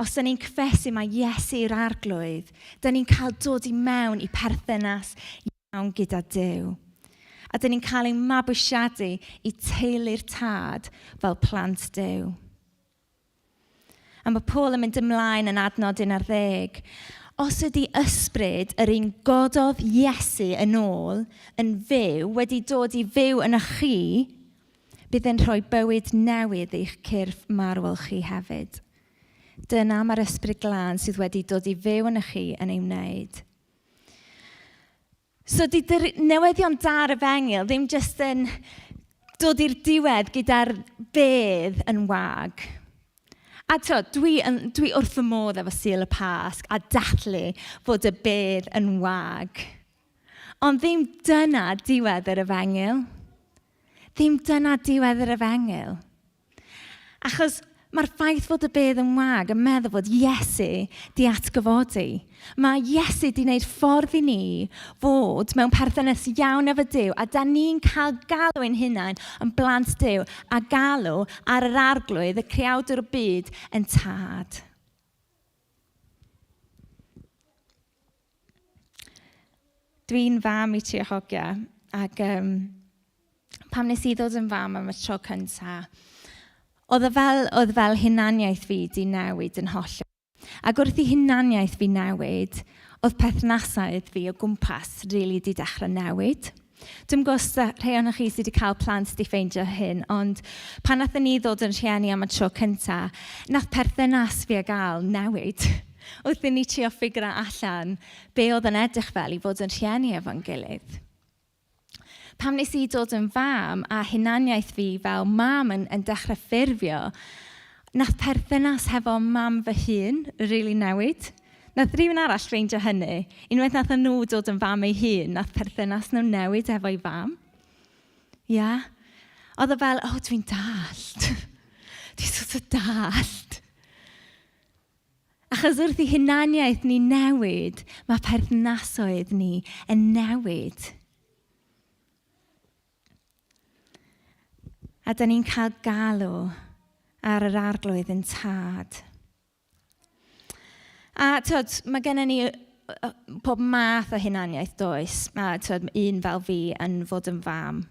Os da ni'n cyffesu mae Iesu yw'r arglwydd, da ni'n cael dod i mewn i perthynas iawn gyda Duw. A da ni'n cael ein mabwysiadu i teulu'r tad fel plant Duw. A mae Paul yn mynd ymlaen yn adnod 11. Os ydy ysbryd yr un gododd Iesu yn ôl yn fyw wedi dod i fyw yn chi, bydd yn rhoi bywyd newydd i'ch cyrff marwol chi hefyd. Dyna mae'r ysbryd glân sydd wedi dod i fyw yn chi yn ei wneud. So di newyddion da'r efengyl ddim jyst yn dod i'r diwedd gyda'r bedd yn wag. A to, dwi, yn, dwi wrth fy modd efo Sul y Pasg a dathlu fod y bedd yn wag. Ond ddim dyna diwedd yr efengyl. Ddim dyna diwedd yr efengyl. Achos mae'r ffaith fod y bedd yn wag yn meddwl fod Iesu di atgyfodi. Mae Iesu di wneud ffordd i ni fod mewn perthynas iawn efo Duw a da ni'n cael galw ein hunain yn blant Duw a galw ar yr arglwydd, y creawdwr y byd, yn tad. Dwi'n fam i tri o hogia ac um, pan nes i ddod yn fam am y tro cynta, oedd e fel, oedd fel hunaniaeth fi di newid yn hollol. Ac wrth i hunaniaeth fi newid, oedd perthnasoedd fi o gwmpas rili really di dechrau newid. Dwi'm gwybod os rhai ohonoch chi sydd wedi cael plant di ffeindio hyn, ond pan nathon ni ddod yn rhieni am y tro cynta, nath perthynas fi a gael newid. Wrth i ni trio ffigyro allan be oedd yn edrych fel i fod yn rhieni efo'n gilydd. Pam nes i dod yn fam a hunaniaeth fi fel mam yn, yn dechrau ffurfio, nath perthynas hefo mam fy hun rili really newid. Nath rhywun arall ffeindio hynny. Unwaith nath nhw dod yn fam ei hun, nath perthynas nhw newid efo'i fam. Ia? Yeah? Oedd o fel, oh, dwi'n dallt. dwi'n sort of dallt. Achos wrth i hunaniaeth ni newid, mae perthnasoedd ni yn newid. A da ni'n cael galw ar yr arglwydd yn tad. A tyd, mae gennym ni pob math o hunaniaeth does. A tyd, un fel fi yn fod yn fam.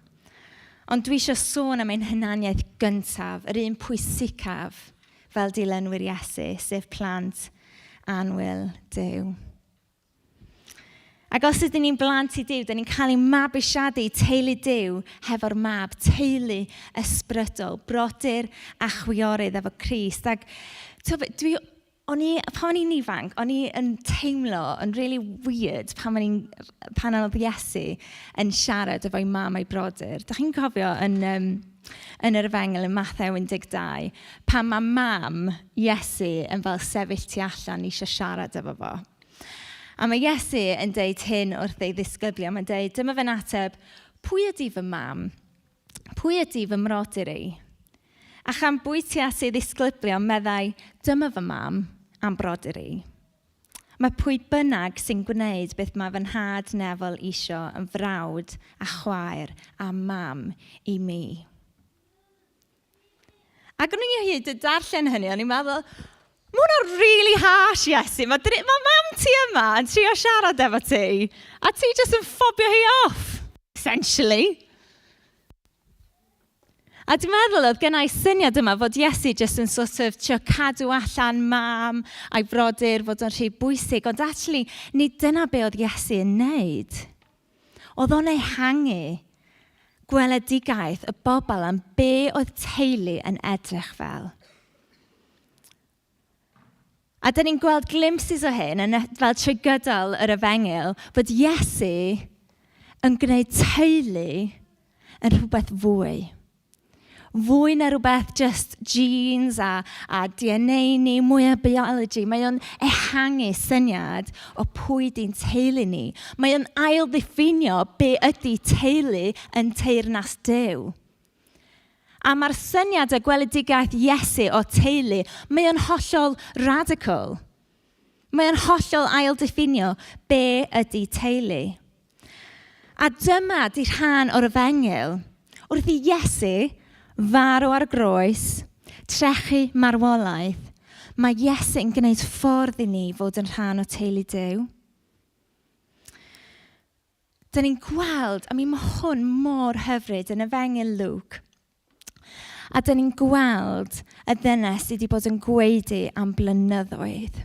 Ond dwi eisiau sôn am ein hunaniaeth gyntaf, yr un pwysicaf fel dilynwyr Iesu, sef plant annwyl Duw. Ac os ydyn ni'n blant i Duw, dyn ni'n cael ein mabwysiadu teulu Duw hefo'r mab, teulu ysbrydol, brodyr a chwiorydd efo Crist. Ac to, dwi, o'n i, pan o'n i'n ifanc, o'n i yn teimlo yn really weird pan, o'n i'n, pan oedd Iesu yn siarad efo'i mam a'i brodyr. Dach chi'n cofio yn, um, yn yr efengyl yn Mathew 12, pan mae mam Iesu yn fel sefyll tu allan eisiau siarad efo fo. A mae Iesu yn deud hyn wrth ei ddisgyblion. Mae'n deud, dyma fe'n ateb, pwy ydy fy mam? Pwy ydy fy mrodyr i? A chan bwyty at ei ddisgyblion meddai, dyma fy mam a'm brodyr i. Mae pwy bynnag sy'n gwneud beth mae fy nhad nefol isio yn frawd a chwaer a mam i mi. Ac o'n i o hyd yn darllen hynny, o'n i'n meddwl, mae hwnna'n really harsh, Iesu. Mae, mae mam ti yma yn trio siarad efo ti, a ti jyst yn ffobio hi off, essentially. A dwi'n meddwl oedd gennau syniad yma fod Iesu jyst yn sort of trio cadw allan mam a'i frodyr fod o'n rhy bwysig, ond actually nid dyna be oedd Iesu yn neud. Oedd o'n ehangu gweledigaeth y bobl am be oedd teulu yn edrych fel. A dyn ni'n gweld glimpses o hyn yn fel trwy gydol yr efengyl fod Iesu yn gwneud teulu yn rhywbeth fwy. Fwy na rhywbeth just genes a, a DNA ni, mwy o biology. Mae o'n ehangu syniad o pwy di'n teulu ni. Mae o'n ail-ddiffinio be ydy teulu yn teyrnas Duw. A mae'r syniad a gweledigaeth Iesu o teulu, mae o'n hollol radical. Mae o'n hollol ail-diffinio be ydy teulu. A dyma di rhan o'r efengyl wrth i Iesu farw ar y groes, trechu marwolaeth, mae Iesu yn gwneud ffordd i ni fod yn rhan o teulu Duw. Dyn ni'n gweld, a mi mae hwn mor hyfryd yn efengyl Luke, a dyn ni'n gweld y ddynes sydd wedi bod yn gwaedu am blynyddoedd.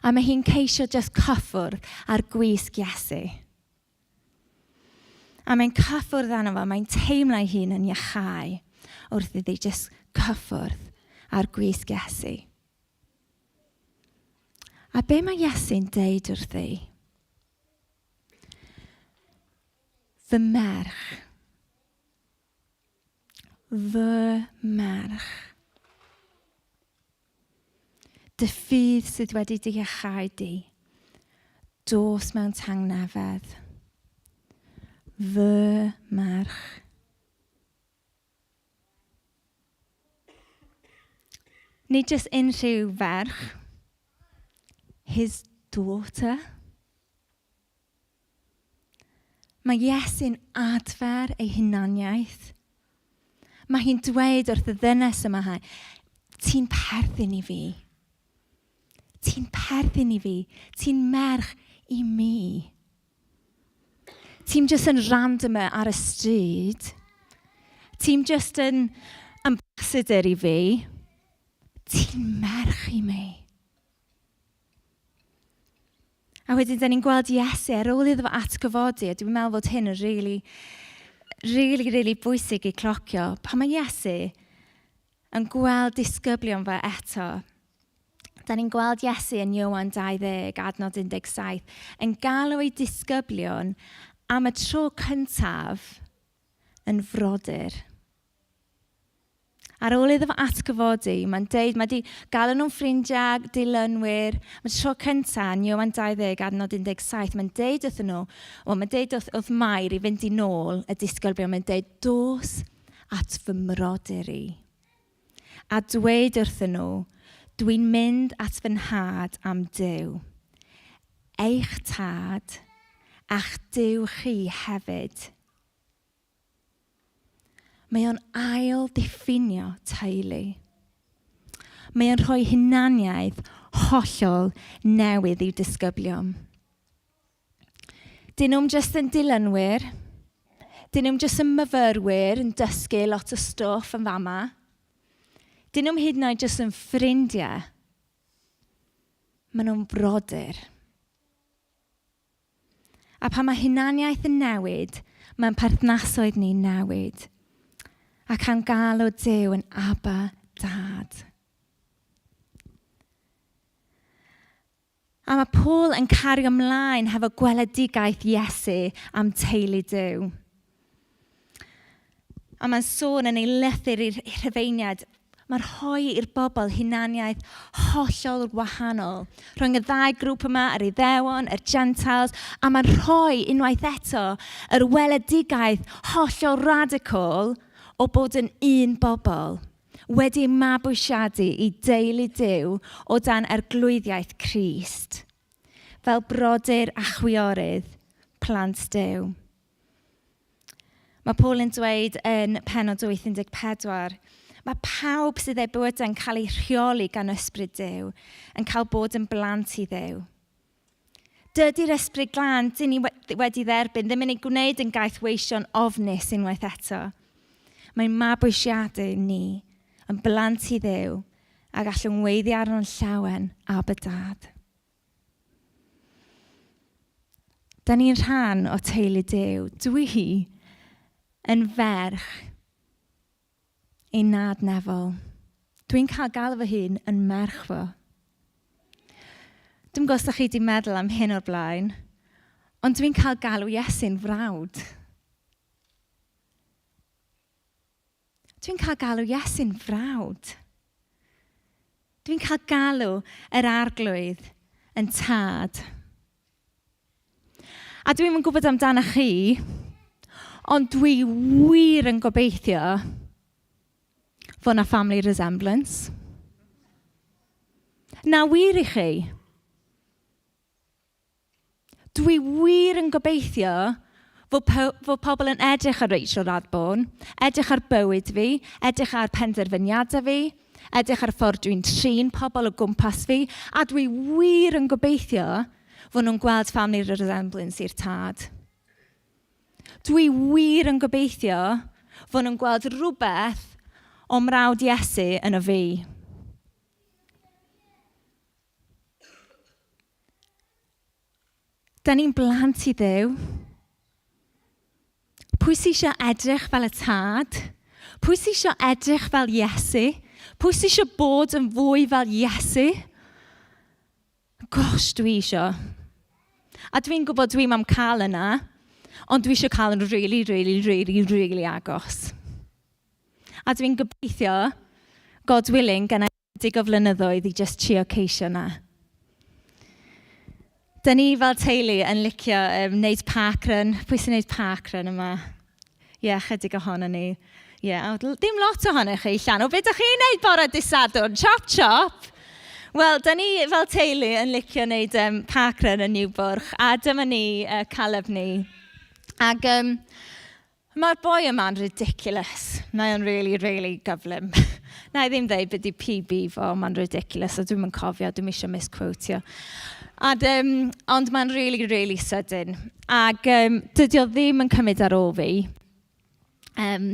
A mae hi'n ceisio just cyffwrdd ar gwisg Iesu. A mae'n cyffwrdd arno fo, mae'n teimlo ei hun yn iachau wrth iddi just cyffwrdd ar gwisg Iesu. A be mae Iesu'n deud wrthi? Fy merch. Fy merch. Dy ffydd sydd wedi dy iachau di. Dos mewn tangnefedd. Fy merch. Nid jyst unrhyw ferch. His daughter. Mae Iesu'n adfer ei hunaniaeth. Mae hi'n dweud wrth y ddynes yma, ti'n perthyn i fi. Ti'n perthyn i fi. Ti'n merch i mi. Ti'n just yn random ar y stryd. Ti'n just yn ambassador i fi. Ti'n merch i mi. A wedyn, da ni'n gweld Iesu ar ôl iddo fo atgyfodi, a dwi'n meddwl fod hyn yn really, really, really bwysig i clocio. Pan mae Iesu yn gweld disgyblion fe eto, da ni'n gweld Iesu yn Ioan 20, adnod 17, yn galw ei disgyblion am y tro cyntaf yn frodyr. Ar ôl iddo fo atgyfodi, mae'n deud, mae di galw nhw'n ffrindiau, dilynwyr. Mae'n tro cyntaf, yn Ioan 20, adnod 17, mae'n deud wrthyn nhw, wel, mae'n deud wrth, wrth Mair i fynd i nôl y disgyblion, mae'n deud, dos at fy mrodyr i. A dweud wrthyn nhw, dwi'n mynd at fy nhad am Duw. Eich tad a'ch Duw chi hefyd. Mae o'n ail ddiffinio teulu. Mae o'n rhoi hunaniaeth hollol newydd i'w disgyblion. Dyn nhw'n jyst yn dilynwyr. Dyn nhw'n jyst yn myfyrwyr yn dysgu lot o stwff yn fama. Dyn nhw'n hyd yn oed jyst yn ffrindiau. Maen nhw'n brodyr. A pan mae hunaniaeth yn newid, mae'n perthnasoedd ni'n newid. Ac am galw Duw yn Abba Dad. A mae Paul yn cario ymlaen hefo gweledigaeth Iesu am teulu Duw. A mae'n sôn yn ei lythyr i'r Rhufeiniaid, mae'n rhoi i'r bobl hunaniaeth hollol wahanol. Rhwng y ddau grŵp yma, yr Iddewon, yr Gentiles, a mae'n rhoi unwaith eto yr weledigaeth hollol radical o bod yn un bobl, wedi mabwysiadu i deulu Duw o dan arglwyddiaeth Crist, fel brodyr a chwiorydd, plant Duw. Mae Paul yn dweud yn penod 8:14, mae pawb sydd eu bywydau'n cael eu rheoli gan ysbryd Duw yn cael bod yn blant i Dduw. Dydy'r ysbryd glân dyn ni wedi dderbyn ddim yn ei gwneud yn gaethweision ofnus unwaith eto. Mae'n mabwysiadu ni yn blant i Dduw a gallwn weiddi arno'n llawen, Abba Dad. Da ni'n rhan o teulu Duw. Dwi yn ferch ei nad nefol. Dwi'n cael galw fy hun yn merch fo. Dwi'n gwybod os ydych chi wedi meddwl am hyn o'r blaen, ond dwi'n cael galw Iesu'n frawd. Dwi'n cael galw Iesu'n frawd. Dwi'n cael galw yr arglwydd yn tad. A dwi'm yn gwybod amdano chi, ond dwi wir yn gobeithio fod na family resemblance. Na wir i chi. Dwi wir yn gobeithio fod, po fod pobl yn edrych ar Rachel Radbourne, edrych ar bywyd fi, edrych ar penderfyniadau fi, edrych ar y ffordd dwi'n trin pobl o gwmpas fi, a dwi wir yn gobeithio fod nhw'n gweld family resemblance i'r tad. Dwi wir yn gobeithio fod nhw'n gweld rhywbeth o mrawd Iesu yn y fi. Da ni'n blant i Dduw. Pwy sy'n eisiau edrych fel y tad? Pwy sy'n eisiau edrych fel Iesu? Pwy sy'n eisiau bod yn fwy fel Iesu? Gosh, dwi eisiau. A dwi'n gwybod dwi'm am cael yna, ond dwi eisiau cael yn really, really, really, really agos. A dwi'n gobeithio, God willing, gynna dig o flynyddoedd i just trio ceisio 'na. Da ni fel teulu yn licio um, wneud parkrun. Pwy sy'n wneud parkrun yma? Ie, yeah, chydig ohono ni. Ie, yeah, ddim lot ohonoch chi, Llanw. Be ydych chi'n wneud bore dydd Sadwrn? Chop, chop! Wel, da ni fel teulu yn licio wneud um, parkrun yn Niwbwrch, a dyma ni, Caleb ni. Ac um, Mae'r boi yma'n ridiculous. Mae o'n really, really gyflym. Na i ddim dweud beth di PB fo, mae'n ridiculous, a dwi'm yn cofio, dwi'm eisiau misquotio. A ond mae'n really, really sydyn. Ac um, dydy o ddim yn cymryd ar ôl fi. Um,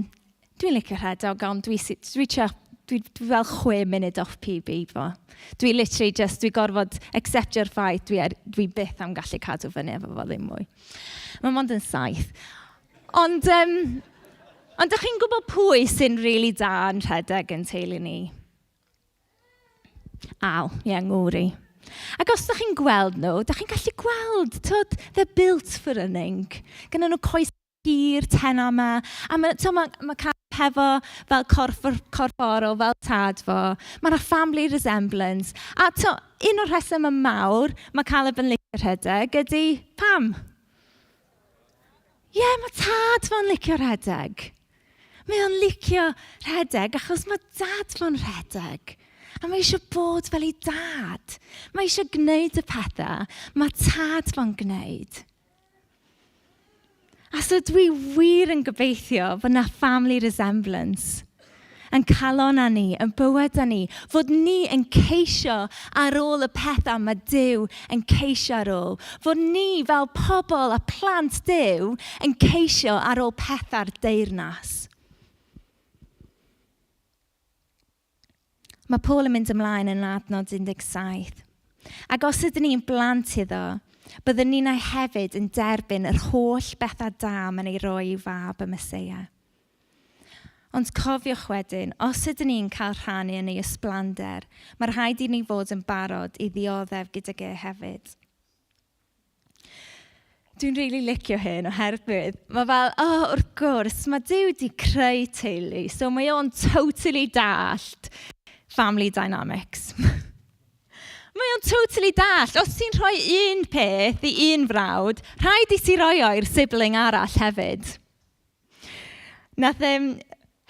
dwi'n licio rhedeg, ond dwi, dwi, dwi, dwi, dwi fel chwe munud off PB fo. Dwi literally just, dwi gorfod acceptio'r ffaith, dwi, er, dwi byth am gallu cadw fyny efo fo ddim mwy. Mae mond yn 7. Ond, um, ond ydych chi'n gwybod pwy sy'n rili really da yn rhedeg yn teulu ni? Al, ie, yeah, ngŵr i. Ac os ydych chi'n gweld nhw, ydych chi'n gallu gweld, tyd, they're built for running. Gyda nhw coes hir, tenau yma. A mae, tyd, mae, mae Caleb hefo fel corff, corfforol, fel tad fo. Mae yna family resemblance. A to, un o'r rhesymau mawr mae Caleb yn licio rhedeg ydy pam? Ie, yeah, mae tad fo'n licio rhedeg. Mae o'n licio rhedeg achos mae dad fo'n rhedeg. A mae eisiau bod fel ei dad. Mae eisiau gwneud y pethau mae tad fo'n gwneud. A so dwi wir yn gobeithio fod na family resemblance yn calon â ni, yn bywyd â ni, fod ni yn ceisio ar ôl y pethau mae Duw yn ceisio ar ôl. Fod ni fel pobl a plant Duw yn ceisio ar ôl pethau'r deyrnas. Mae Paul yn mynd ymlaen yn adnod 17. Ac os ydyn ni'n blant iddo, byddwn ni'n hefyd yn derbyn yr holl bethau da mae'n ei roi i'w fab y Meseia. Ond cofiwch wedyn, os ydyn ni'n cael rhannu yn ei ysblander, mae rhaid i ni fod yn barod i ddioddef gydag e hefyd. Dwi'n rili really licio hyn oherwydd mae fel, oh, wrth gwrs, mae Duw wedi creu teulu, so mae o'n totally dallt family dynamics. Mae o'n totally dallt. Os ti'n rhoi un peth i un frawd, rhaid i ti roi o i'r sibling arall hefyd. Nath um,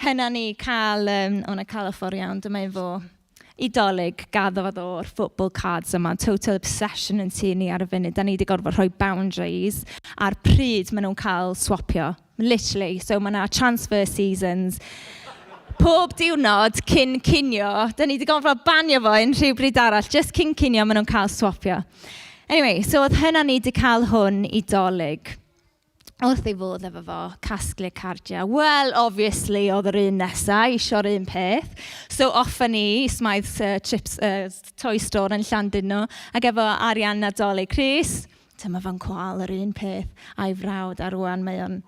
hynna ni cael, um, o na cael y ffordd iawn, dyma un fo, i Dolig gaddo o'r football cards yma, total obsession yn tŷ ni ar y funud. Da ni wedi gorfod rhoi boundaries ar pryd maen nhw'n cael swapio. Literally, so mae yna transfer seasons. Pob diwrnod cyn cinio, da ni wedi gorfod banio fo unrhyw bryd arall, just cyn cinio maen nhw'n cael swapio. Anyway, so oedd hynna ni wedi cael hwn i Dolig wrth ei fodd efo fo, casglu cardiau. Wel, obviously, oedd yr un nesaf eisiau'r un peth. So off â ni i Smythe's Chips, Toy Store yn Llandudno, ac efo arian Nadolig Rhys, dyma fo'n cwal yr un peth a'i frawd, a rwan mae o'n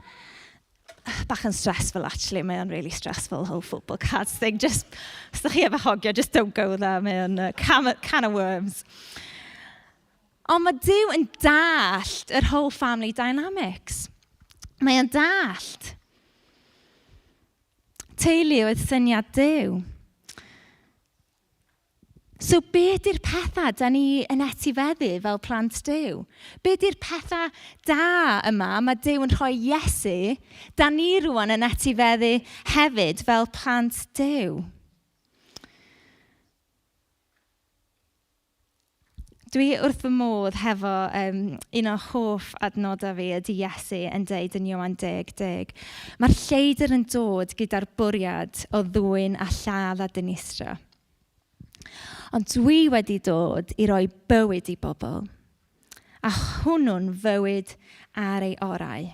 bach yn stressful, actually. Mae o'n really stressful, whole football cards thing. Just, os ydych chi efo hogia, just don't go there. Mae o'n can, can of worms. Ond mae Duw yn dallt yr whole family dynamics. Mae o'n dallt. Teulu oedd syniad Duw. So be ydy'r pethau da ni yn etifeddu fel plant Duw? Be ydy'r pethau da yma mae Duw yn rhoi Iesu, da ni rwan yn etifeddu hefyd fel plant Duw? Dwi wrth fy modd hefo um, un o hoff adnodau fi ydy Iesu yn deud yn Ioan 10, 10. Mae'r lleidr yn dod gyda'r bwriad o ddwyn a lladd a dinistro. Ond dwi wedi dod i roi bywyd i bobl, a hwnnw'n fywyd ar ei orau.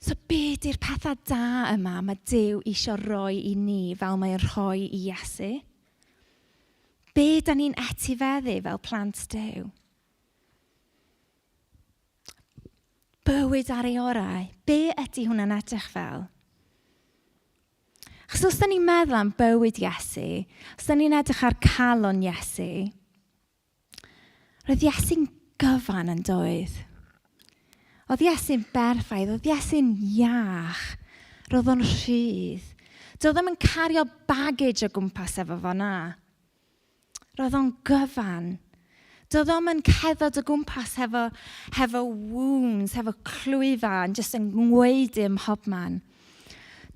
So be di'r pethau da yma mae Duw eisiau rhoi i ni fel mae'n rhoi i Iesu? Be da ni'n etifeddu fel plant Duw? Bywyd ar ei orau. Be ydy hwnna'n edrych fel? Achos os da ni'n meddwl am bywyd Iesu, os da ni'n edrych ar calon Iesu, Roedd Iesu'n gyfan yn doedd. Oedd Iesu'n berffaith, oedd Iesu'n iach, roedd o'n rhydd. Doedd ddim yn cario baggage o gwmpas efo fo na. Roedd o'n gyfan. Doedd o'm yn cerdded o gwmpas hefo, hefo wounds, hefo clwyfa, yn just yn ngwaedu ym mhobman.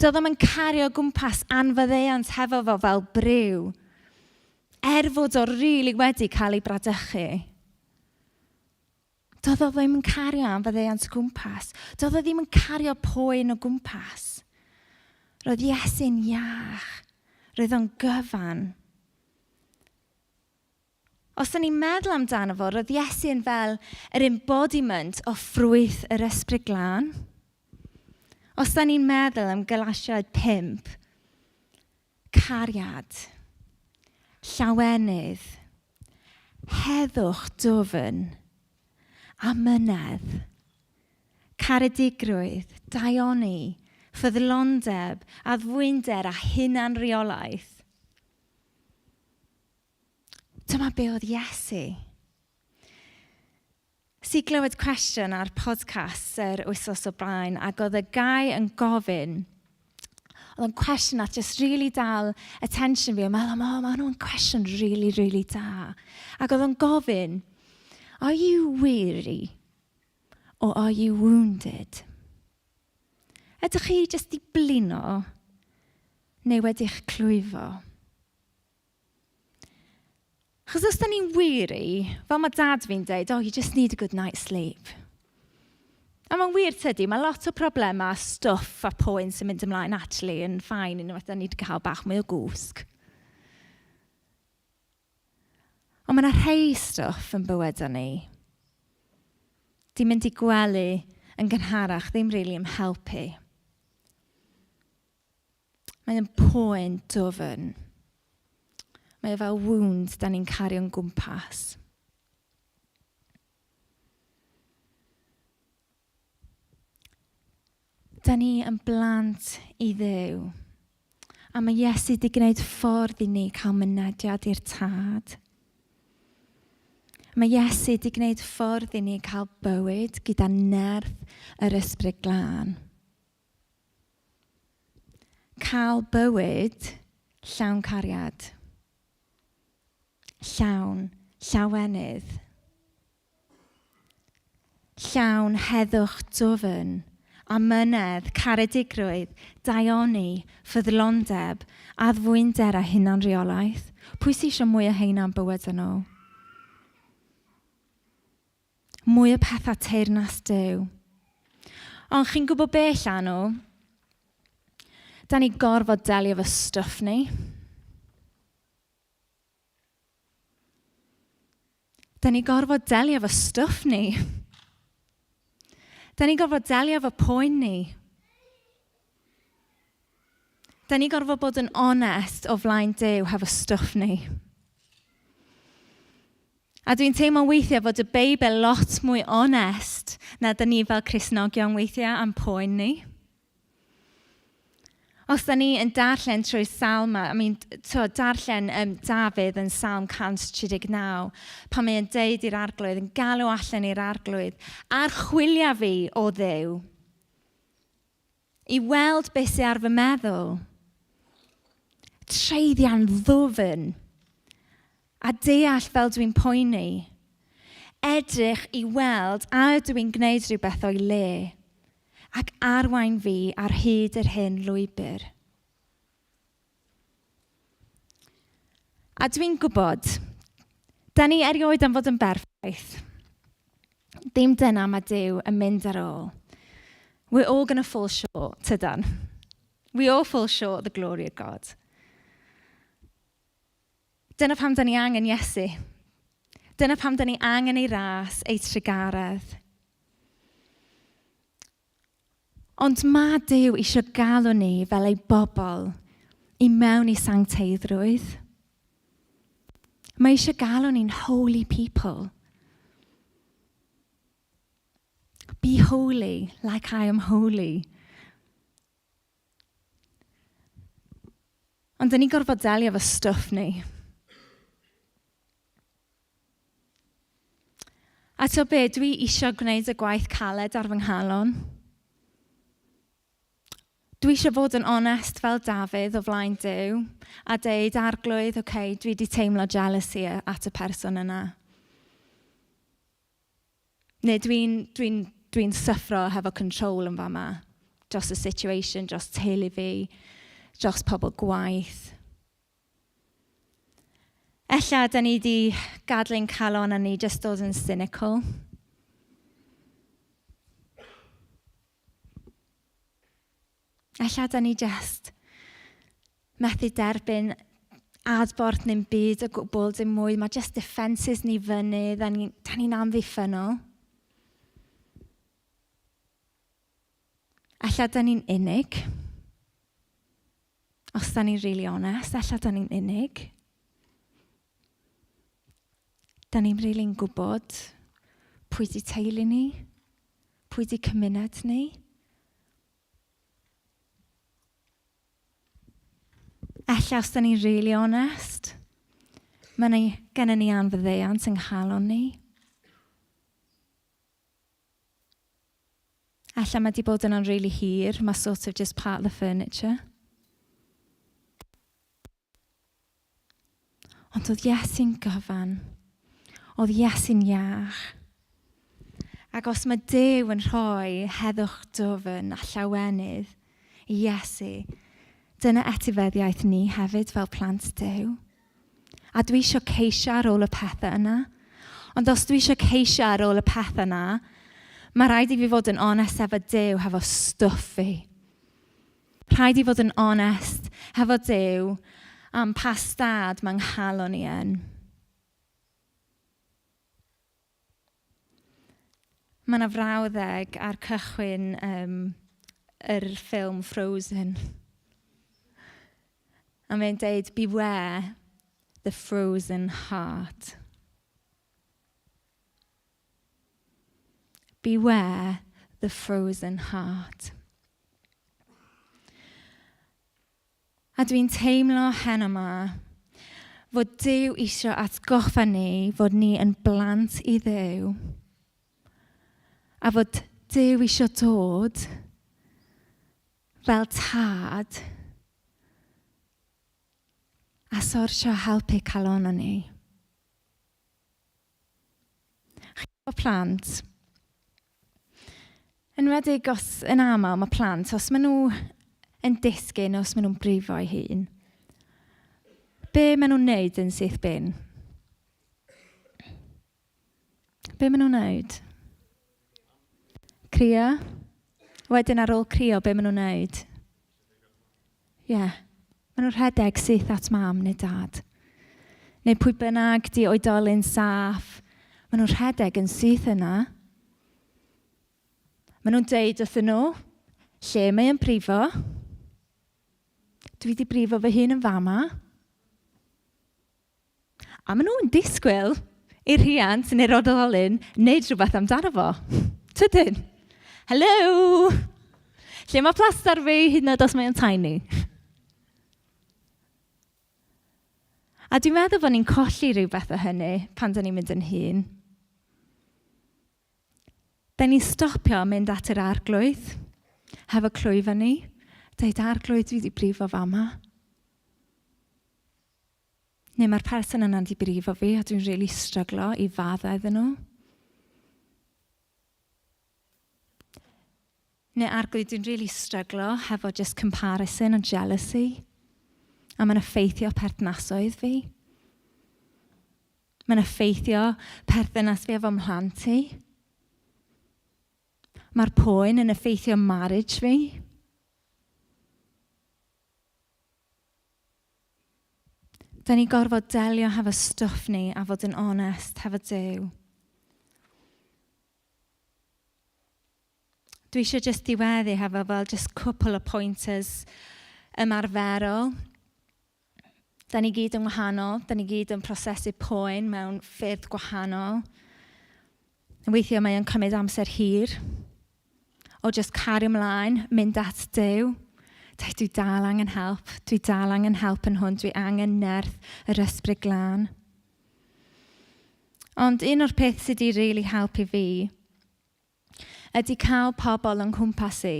Doedd o'm yn cario o gwmpas anfaddeuant hefo fo fel briw. Er fod o rili wedi cael ei bradychu, doedd o ddim yn cario am faddeuant o gwmpas. Doedd o ddim yn cario poen o gwmpas. Roedd Iesu'n iach. Roedd o'n gyfan. Os ydyn ni'n meddwl amdano fo, roedd Iesu'n fel yr embodiment o ffrwyth yr Ysbryd Glân. Os da ni'n meddwl am Galatiaid 5, Cariad. Llawenydd. Heddwch dwfn. Amynedd. Caredigrwydd, daioni, ffyddlondeb, addfwynder a hunanreolaeth. Dyma be oedd Iesu. Si glywed cwestiwn ar podcast yr wythnos o blaen ac oedd y guy yn gofyn, oedd o'n cwestiwn nath just really dal attention fi, o'n meddwl, oh, mae hwnnw'n cwestiwn really, really da. Ac oedd o'n gofyn, are you weary or are you wounded? Ydych chi jyst di blino neu wedi'ch clwyfo? Chos os da ni'n weary, fel mae dad fi'n deud, oh, you just need a good night's sleep. A mae'n wir tydi, mae lot o problemau, stwff a poen sy'n mynd ymlaen actually yn ffain unwaith da ni wedi cael bach mwy o gwsg. Ond mae yna rhai stwff yn bywyd â ni. Di mynd i gwely yn gynharach ddim really am helpu. Mae yn poen dwfn. Mae o fel wound da ni'n cario'n gwmpas. Da ni yn blant i Dduw. A mae Iesu wedi gwneud ffordd i ni cael mynediad i'r Tad. Mae Iesu wedi gwneud ffordd i ni cael bywyd gyda nerth yr Ysbryd Glân. Cael bywyd llawn cariad, llawn llawenydd, llawn heddwch dwfn, amynedd, caredigrwydd, daioni, ffyddlondeb, addfwynder a hunanreolaeth. Pwy sy'n eisiau mwy o heina yn bywyd nhw? Mwy o pethau teyrnas Duw. Ond chi'n gwybod be, Llanw? Da ni gorfod delio efo stwff ni. Da ni gorfod delio efo stwff ni. Da ni gorfod delio efo poen ni. Da ni gorfod bod yn onest o flaen Duw hefo stwff ni. A dwi'n teimlo weithiau fod y Beibl lot mwy onest na da ni fel Cristnogion weithiau am poen ni. Os da ni yn darllen trwy salma, I mean, to, darllen um, Dafydd yn Salm 139, pan mae'n deud i'r arglwydd, yn galw allan i'r arglwydd, archwilia fi o Dduw, i weld beth sydd ar fy meddwl. Treiddian ddwfn a deall fel dwi'n poeni. Edrych i weld a ydw i'n gwneud rhywbeth o'i le ac arwain fi ar hyd yr hen lwybr. A dwi'n gwybod, Da ni erioed am fod yn berffaith. Dim dyna mae Duw yn mynd ar ôl. We're all going to fall short, tydan? We all fall short of the glory of God. Dyna pam da ni angen Iesu. Dyna pam da ni angen ei ras, ei trugaredd. Ond mae Duw eisiau galw ni fel ei bobl i mewn i sancteiddrwydd. Mae eisiau galw ni'n holy people. Be holy like I am holy. Ond dyn ni'n gorfod delio efo stwff ni. A to be, dwi eisiau gwneud y gwaith caled ar fy nghalon. Dwi eisiau fod yn onest fel Dafydd o flaen Duw a deud, arglwydd, oce, okay, dwi wedi teimlo jealousy at y person yna. Neu dwi'n dwi dwi syffro hefo control yn fama dros y situation, dros teulu fi, dros pobl gwaith. Ella da ni wedi gadlu'n calon a ni just dod yn cynical. Ella da ni just methu derbyn adborth neu'n byd o gwbl dim mwy. Mae just defences ni fyny, da ni'n ni amddiffynnol. Ella da ni'n unig. Os da ni'n really honest, ella da ni'n unig. Da ni'n really'n gwybod pwy di teulu ni, pwy di cymuned ni. Ella os da ni'n really honest, mae ni, gennym ni anfyddeuant yng nghalon ni. Ella mae di bod yna'n really hir, mae sort of just part of the furniture. Ond oedd Iesu'n gyfan. Oedd Iesu'n iach. Ac os mae Duw yn rhoi heddwch dwfn a llawenydd i Iesu, dyna etifeddiaeth ni hefyd fel plant Duw. A dwi eisiau ceisio ar ôl y pethau yna. Ond os dwi eisiau ceisio ar ôl y pethau yna, mae rhaid i fi fod yn onest efo Duw, hefo stwff fi. Rhaid i fod yn onest hefo Duw am pa stad mae nghalon i yn. Mae yna frawddeg ar cychwyn um, yr ffilm Frozen. A mae'n deud, beware the frozen heart. Beware the frozen heart. A dwi'n teimlo hen yma fod Duw eisiau atgoffa ni fod ni yn blant i Dduw. A fod Duw eisiau dod fel tad a sorsio helpu calon ni. Chi plant, enwedig os yn aml mae plant, os maen nhw yn disgyn, os maen nhw'n brifo eu hun, be maen nhw'n neud yn syth bin? Be maen nhw'n neud? Crio. Wedyn ar ôl crio, be maen nhw'n neud? Ie. Yeah. Maen nhw'n rhedeg syth at mam neu dad. Neu pwy bynnag di oedolyn saff. Maen nhw'n rhedeg yn syth yna. Maen nhw'n deud wrthyn nhw, lle mae yn brifo. Dwi wedi brifo fy hun yn fama. A maen nhw'n disgwyl i'r rhiant neu'r oedolyn wneud rhywbeth amdano fo. Tydyn? Hello! Lle mae plastar fi, hyd yn oed os mae'n tiny? A dwi'n meddwl bod ni'n colli rhywbeth o hynny pan dyn ni'n mynd yn hŷn. Da ni'n stopio mynd at yr arglwydd, hefo clwyf ni, deud arglwydd dwi wedi brifo fama. Neu mae'r person yna wedi brifo fi a dwi'n really stryglo i faddau iddyn nhw. Neu arglwydd, dwi'n really stryglo hefo just comparison a jealousy. A mae'n effeithio perthnasoedd fi. Mae'n effeithio perthynas fi efo mhlant i. Mae'r poen yn effeithio marriage fi. Da ni gorfod delio hefo stwff ni a fod yn onest hefo Duw. Dwi eisiau just diweddu hefo fel just cwpl o pointers ymarferol. Da ni gyd yn wahanol, da ni gyd yn prosesu poen mewn ffyrdd gwahanol. Weithiau mae o'n cymryd amser hir o just cario ymlaen, mynd at Duw. Dweud, dwi dal angen help, dwi dal angen help yn hwn, dwi angen nerth yr ysbryd glân. Ond un o'r peth sydd wedi really helpu fi ydy cael pobl yng nghwmpas i,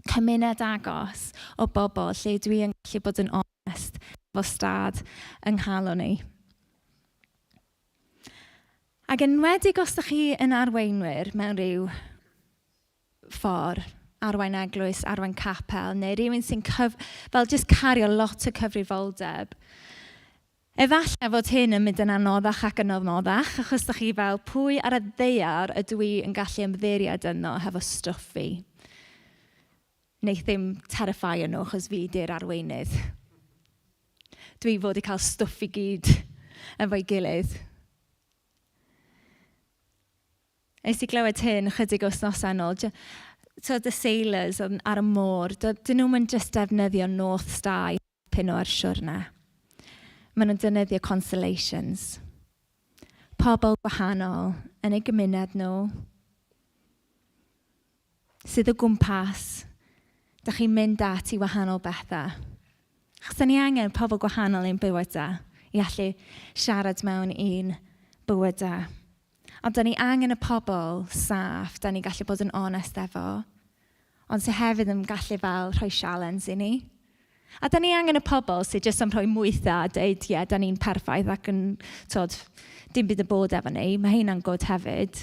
cymuned agos o bobl lle dwi yn gallu bod yn onest efo stad yng nghalon i. Ac enwedig os ydych chi yn arweinwyr mewn rhyw ffordd, arwain eglwys, arwain capel, neu rhywun sy'n fel just cario lot o cyfrifoldeb, efallai fod hyn yn mynd yn anoddach ac yn anoddach, achos ydych chi fel, pwy ar y ddaear ydw i yn gallu ymddiried yno hefo stwff fi? Neith ddim terrify nhw, achos fi di'r arweinydd. Dwi fod i cael stwff i gyd efo'i gilydd. Nes i glywed hyn chydig o wythnosau yn ôl. So the sailors ar y môr, dyn nhw'n mynd just defnyddio North Star i helpu nhw ar siwrne. Maen nhw'n defnyddio constellations. Pobl gwahanol yn eu gymuned nhw, sydd o gwmpas, da chi'n mynd at i wahanol bethau. Achos da ni angen pobl gwahanol i'n bywydau i allu siarad mewn un bywydau. Ond da ni angen y pobl saff, da ni gallu bod yn onest efo, ond sydd hefyd yn gallu fel rhoi sialens i ni. A da ni angen y pobl sydd jyst am rhoi mwytha a dweud, ie, yeah, da ni'n perffaith ac yn, tod, dim byd yn bod efo ni. Mae hynna'n good hefyd.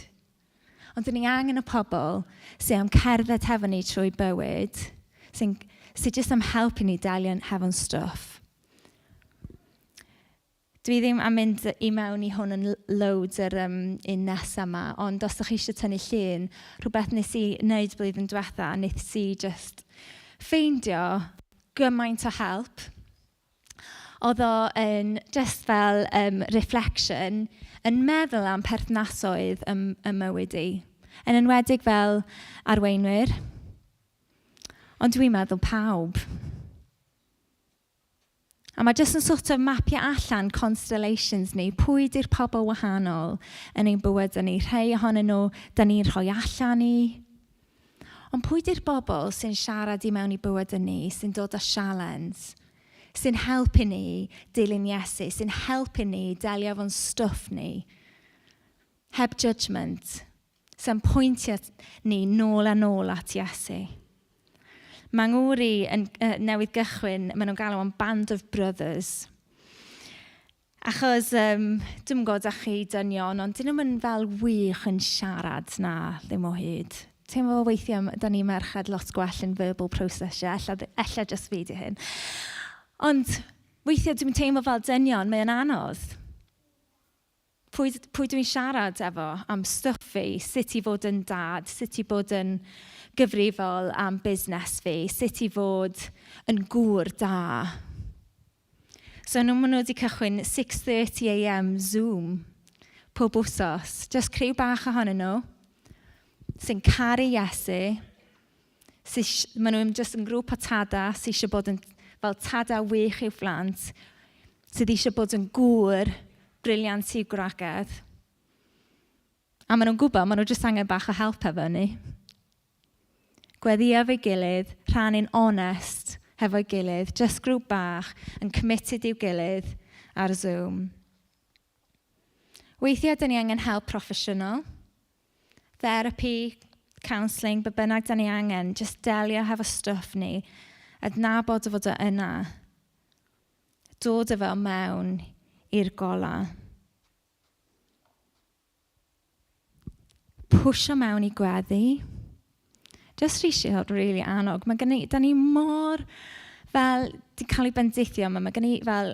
Ond da ni angen y pobl sydd am cerdded hefo ni trwy bywyd, sy'n, sydd jyst am helpu ni delio hefo'n stwff. Dwi ddim am mynd i mewn i hwn yn loads yr un nesaf yma, ond os ydych chi eisiau tynnu llun, rhywbeth nes i wneud blwyddyn diwetha, nes i just ffeindio gymaint o help. Oedd o yn just fel reflection, yn meddwl am perthnasoedd ym mywyd i. Yn enwedig fel arweinwyr, ond dwi'n meddwl pawb. A mae jyst yn sort of mapio allan constellations ni, pwy di'r pobl wahanol yn ein bywydau ni. Rhai ohonyn nhw, da ni'n rhoi allan i. Ond pwy di'r bobl sy'n siarad i mewn i bywydau ni, sy'n dod â sialens, sy'n helpu ni dilyn Iesu, sy'n helpu ni delio efo'n stwff ni, heb judgment, sy'n pwyntio ni nôl a nôl at Iesu. Mae ngŵr i yn newydd gychwyn, maen nhw'n galw o'n Band of Brothers. Achos, dwi'm yn gwybod â chi dynion, ond dyn nhw'n fel wych yn siarad na, ddim o hyd. Teimlo fel weithiau, da ni merched lot gwell yn verbal process, ella just fi di hyn. Ond weithiau dwi'n teimlo fel dynion, mae'n anodd. Pwy dwi'n siarad efo am stwff fi, sut i fod yn dad, sut i bod yn gyfrifol am busnes fi, sut i fod yn gŵr da. So nhw, maen nhw wedi cychwyn 6:30 a.m. Zoom pob wsos. Just criw bach ohonyn nhw sy'n caru Iesu. Maen nhw'n just yn grŵp o tada sy'n eisiau bod yn fel tada wych i'w phlant, sydd eisiau bod yn gŵr brilliant i'w gwragedd. A maen nhw'n gwybod, maen nhw jyst angen bach o help efo ni. Gweddio efo'i gilydd, rhannu'n onest hefo'i gilydd, just grŵp bach yn committed i'w gilydd ar Zoom. Weithiau, dyn ni angen help proffesiynol, therapy, counselling, be bynnag dyn ni angen, just delio hefo stwff ni, adnabod o fod o yna, dod efo mewn i'r gola. Pwsio mewn i gweddi. Just eisiau really annog. Mae gen i, da ni mor fel, di cael ei bendithio yma. Mae gen i fel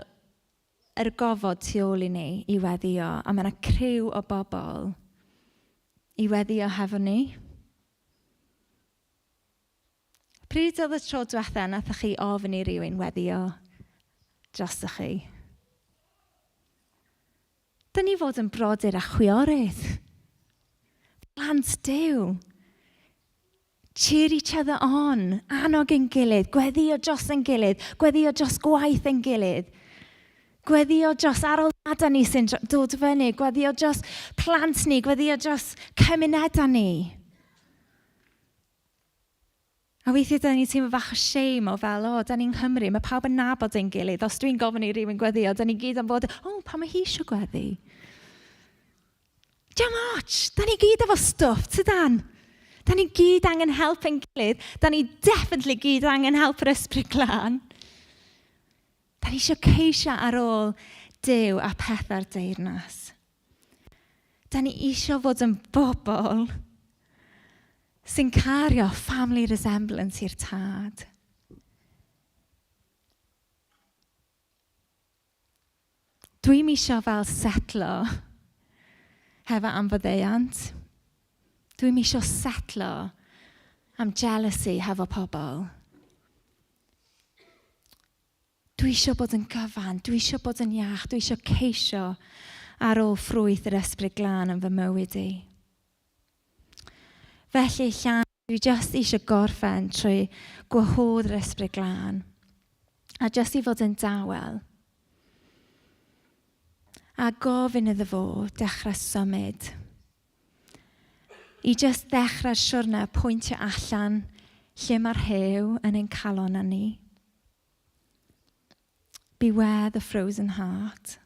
yr gofod tu ôl i ni i weddio, a mae yna criw o bobl i weddio hefo ni. Pryd oedd y tro diwetha nathoch chi ofyn i rywun weddio drosoch chi? Dyn ni fod yn brodyr a chwiorydd. Plant Duw. Cheer each other on. Annog ein gilydd. Gweddio dros ein gilydd. Gweddio dros gwaith ein gilydd. Gweddio dros aroliadau ni sy'n dod fyny. Gweddio dros plant ni. Gweddio dros cymunedau ni. A weithiau dan ni'n teimlo bach o shame o fel, o, dan ni'n Nghymru, mae pawb yn nabod ein gilydd. Os dwi'n gofyn i rywun gweddio, dan ni gyd am fod, o, pam mae hi eisiau gweddi? Diolch ots, dan ni gyd efo stwff, tydan? Dan ni gyd angen help ein gilydd. Dan ni definitely gyd angen help yr ysbryd glân. Dan ni eisiau ceisio ar ôl Duw a pethau'r deyrnas. Da ni eisiau fod yn bobl sy'n cario family resemblance i'r tad. Dwi'm eisiau fel setlo hefo amfaddeuant. Dwi'm eisiau setlo am jealousy hefo pobl. Dwi eisiau bod yn gyfan, dwi eisiau bod yn iach, dwi eisiau ceisio ar ôl ffrwyth yr ysbryd glân yn fy mywyd i. Felly, Llan, dwi jyst eisiau gorffen trwy gwahodd yr ysbryd glân a jyst i fod yn dawel a gofyn iddo fo dechrau symud. I jyst ddechrau'r siwrne pwyntio allan lle mae'r rhew yn ein calon â ni. Beware the frozen heart.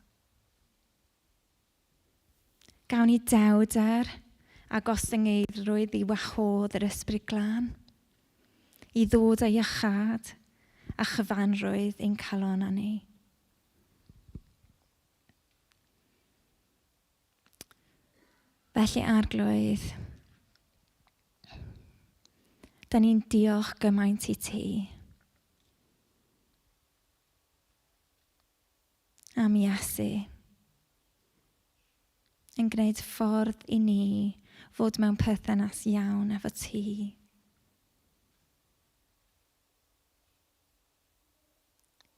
Gawn ni dewder a gostyngeiddrwydd i wahodd yr Ysbryd Glân, i ddod â iachâd a chyfanrwydd i'n calon â ni. Felly, Arglwydd, da ni'n diolch gymaint i ti am Iesu yn gwneud ffordd i ni fod mewn perthynas iawn efo ti.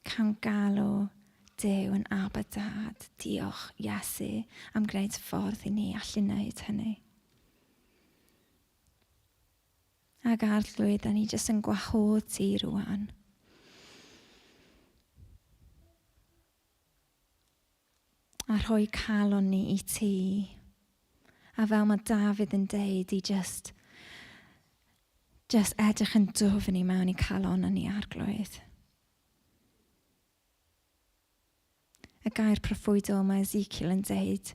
Cawn galw Duw yn Abba Dad. Diolch, Iesu, am gwneud ffordd i ni allu wneud hynny. Ac Arglwydd, da ni jyst yn gwahodd ti rwan. A rhoi calon ni i ti. A fel mae Dafydd yn deud, i just, just edrych yn dwfn i mewn i calon yn ni arglwydd. Y gair proffwydol mae Ezekiel yn deud,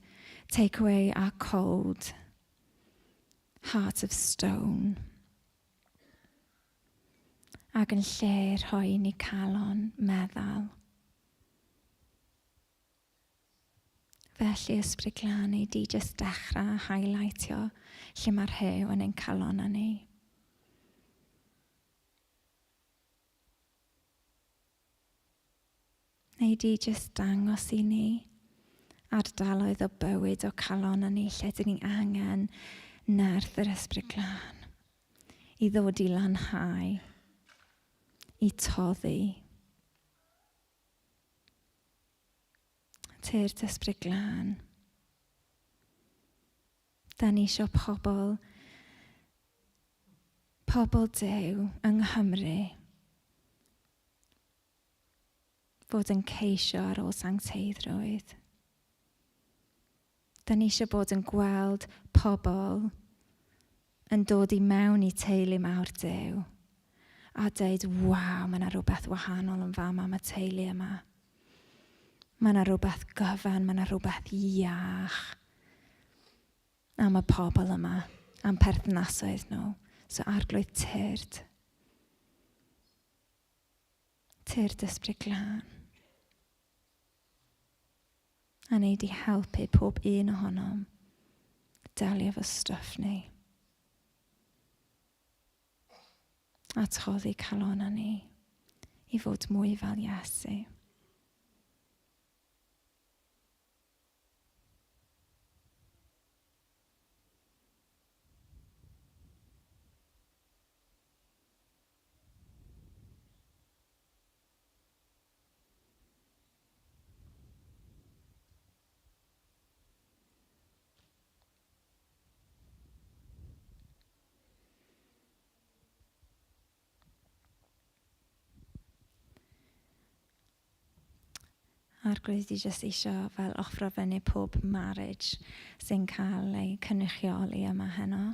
take away our cold heart of stone. Ac yn lle rhoi ni calon meddal. Felly, Ysbryd Glân, ei di jyst dechrau highlightio lle mae'r rhew yn ein calon â ni. Neu di jyst dangos i ni ardaloedd o bywyd o calon â ni lle dyn ni angen nerth yr Ysbryd Glân i ddod i lanhau, i toddi. Tyrd Ysbryd Glân. Da ni eisiau pobl, pobl Duw yng Nghymru fod yn ceisio ar ôl sancteiddrwydd. Da ni eisiau bod yn gweld pobl yn dod i mewn i teulu mawr Duw a dweud, waw, mae yna rhywbeth wahanol yn fama am y teulu yma. Mae yna rhywbeth gyfan, mae yna rhywbeth iach am y pobl yma, am perthnasoedd nhw. So arglwydd tyrd. Tyrd ysbryd glân. A wnei di helpu pob un ohonom delio efo stwff ni. A toddi calona ni i fod mwy fel Iesu. Arglwydd, di jyst eisiau fel offro fyny pob marriage sy'n cael ei cynrychioli yma heno.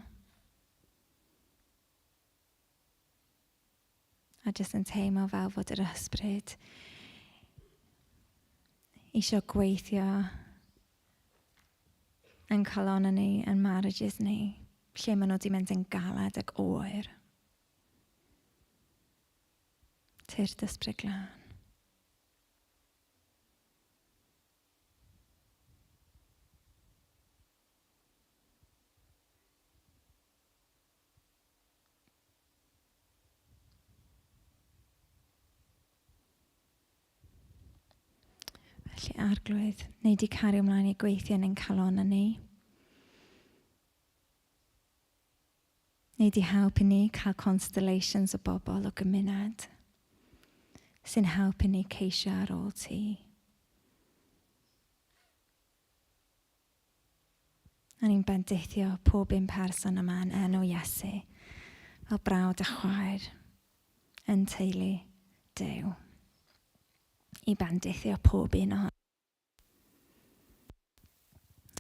A jyst yn teimlo fel fod yr ysbryd eisiau gweithio yn calon ni, yn marriages ni, lle maen nhw wedi mynd yn galed ac oer. Tyrd ysbryd glân. Felly arglwydd, neu di cario ymlaen i gweithio yn ein calon ni. Neu di helpu ni cael constellations o bobl o gymuned sy'n helpu ni ceisio ar ôl ti. A ni'n bendithio pob un person yma yn enw Iesu, fel brawd a chwaer yn teulu Duw, i bendithio pob un ohono.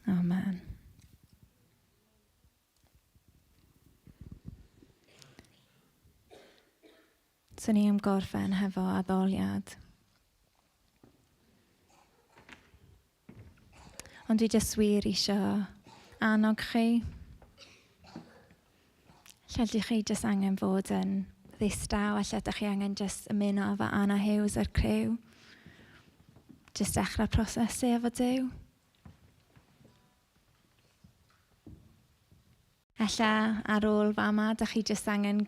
Amen. So ni am gorffen hefo addoliad. Ond dwi jyst wir eisiau annog chi. Lle ydych chi jyst angen fod yn ddistaw, a lle ydych chi angen jyst ymuno efo Anna Hughes a'r criw. Jyst dechrau prosesu efo Duw. Ella ar ôl fama, dych chi jyst angen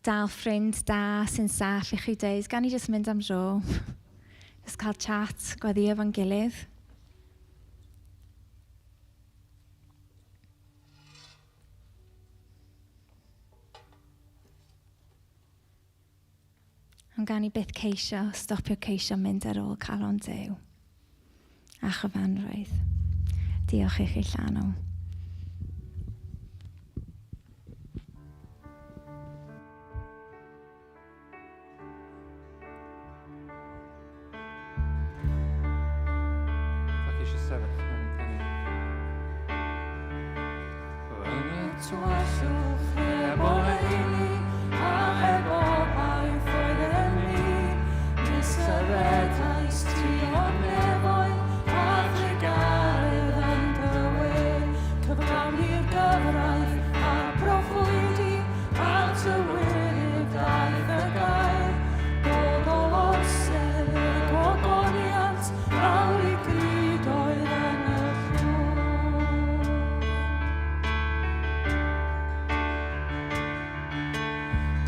dal ffrind da sy'n saff i chi dweud, gan i jyst mynd am dro. Jyst cael chat, gweddio efo'n gilydd. Ond gan i byth ceisio, stopio ceisio mynd ar ôl calon Duw a chyfanrwydd. Diolch i chi Llanw. Dach chi eisiau sefyll? Nawn ni canu. Yn y tywyllwch heb oleuni a heb obaith oeddem ni, nes y rhedais ti o'r nefoedd a thrugaredd yn dy we, cyflawni'r gyfraith a'r proffwydi a'r tywydd daeth y gair, dod o orsedd y gogoniant, lawr i grud oedd yn y llwch.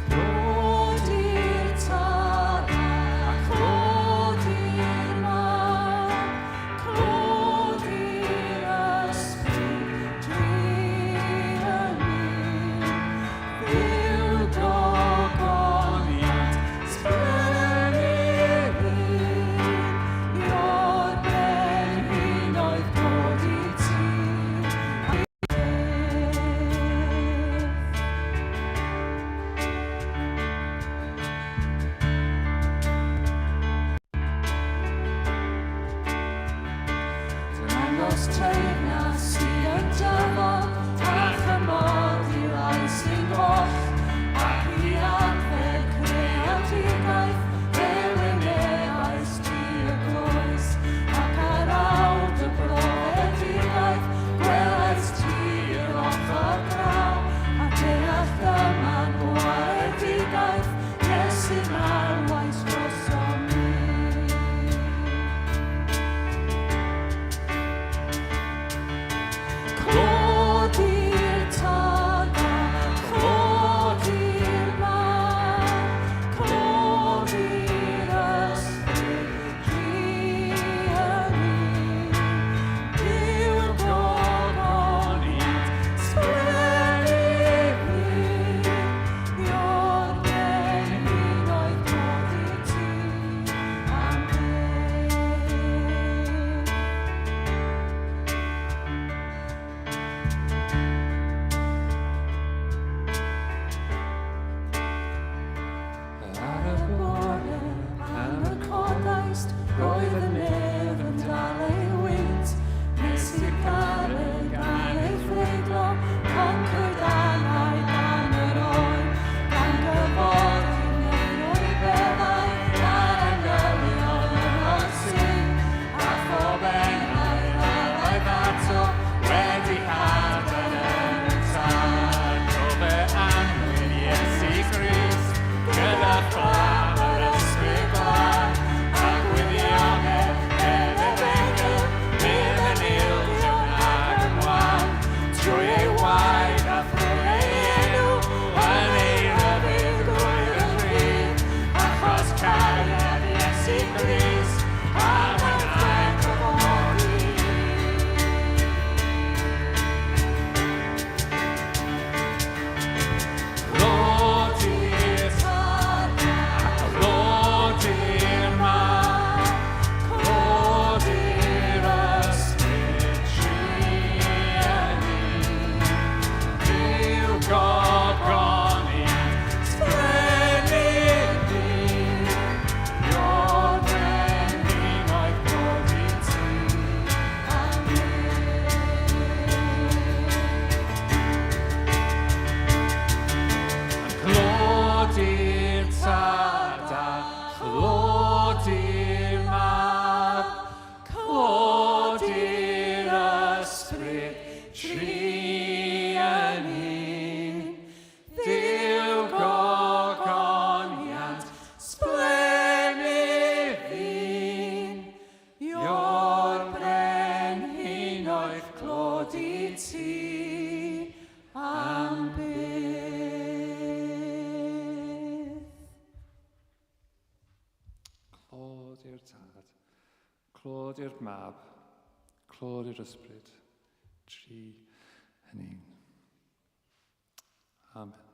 Clod i'r Tad a clod i'r Mab, clod i'r Ysbryd, dri yn un, Dduw dogoniant, sblennydd un, Ior brenhinoedd clod i ti, a byth. Dangos teyrnas sydd yn dyfod, a chymod i rai sy'n goll, ac i adfer creadigaeth, dewinebais ti y groes, ac ar awr dy brofedigaeth, gwelais ti i'r ochr draw, a deall dyma'n gwaredigaeth, Iesu marwais drosom ni. Clod i'r Mab, clod i'r Ysbryd, tri yn un. Amen.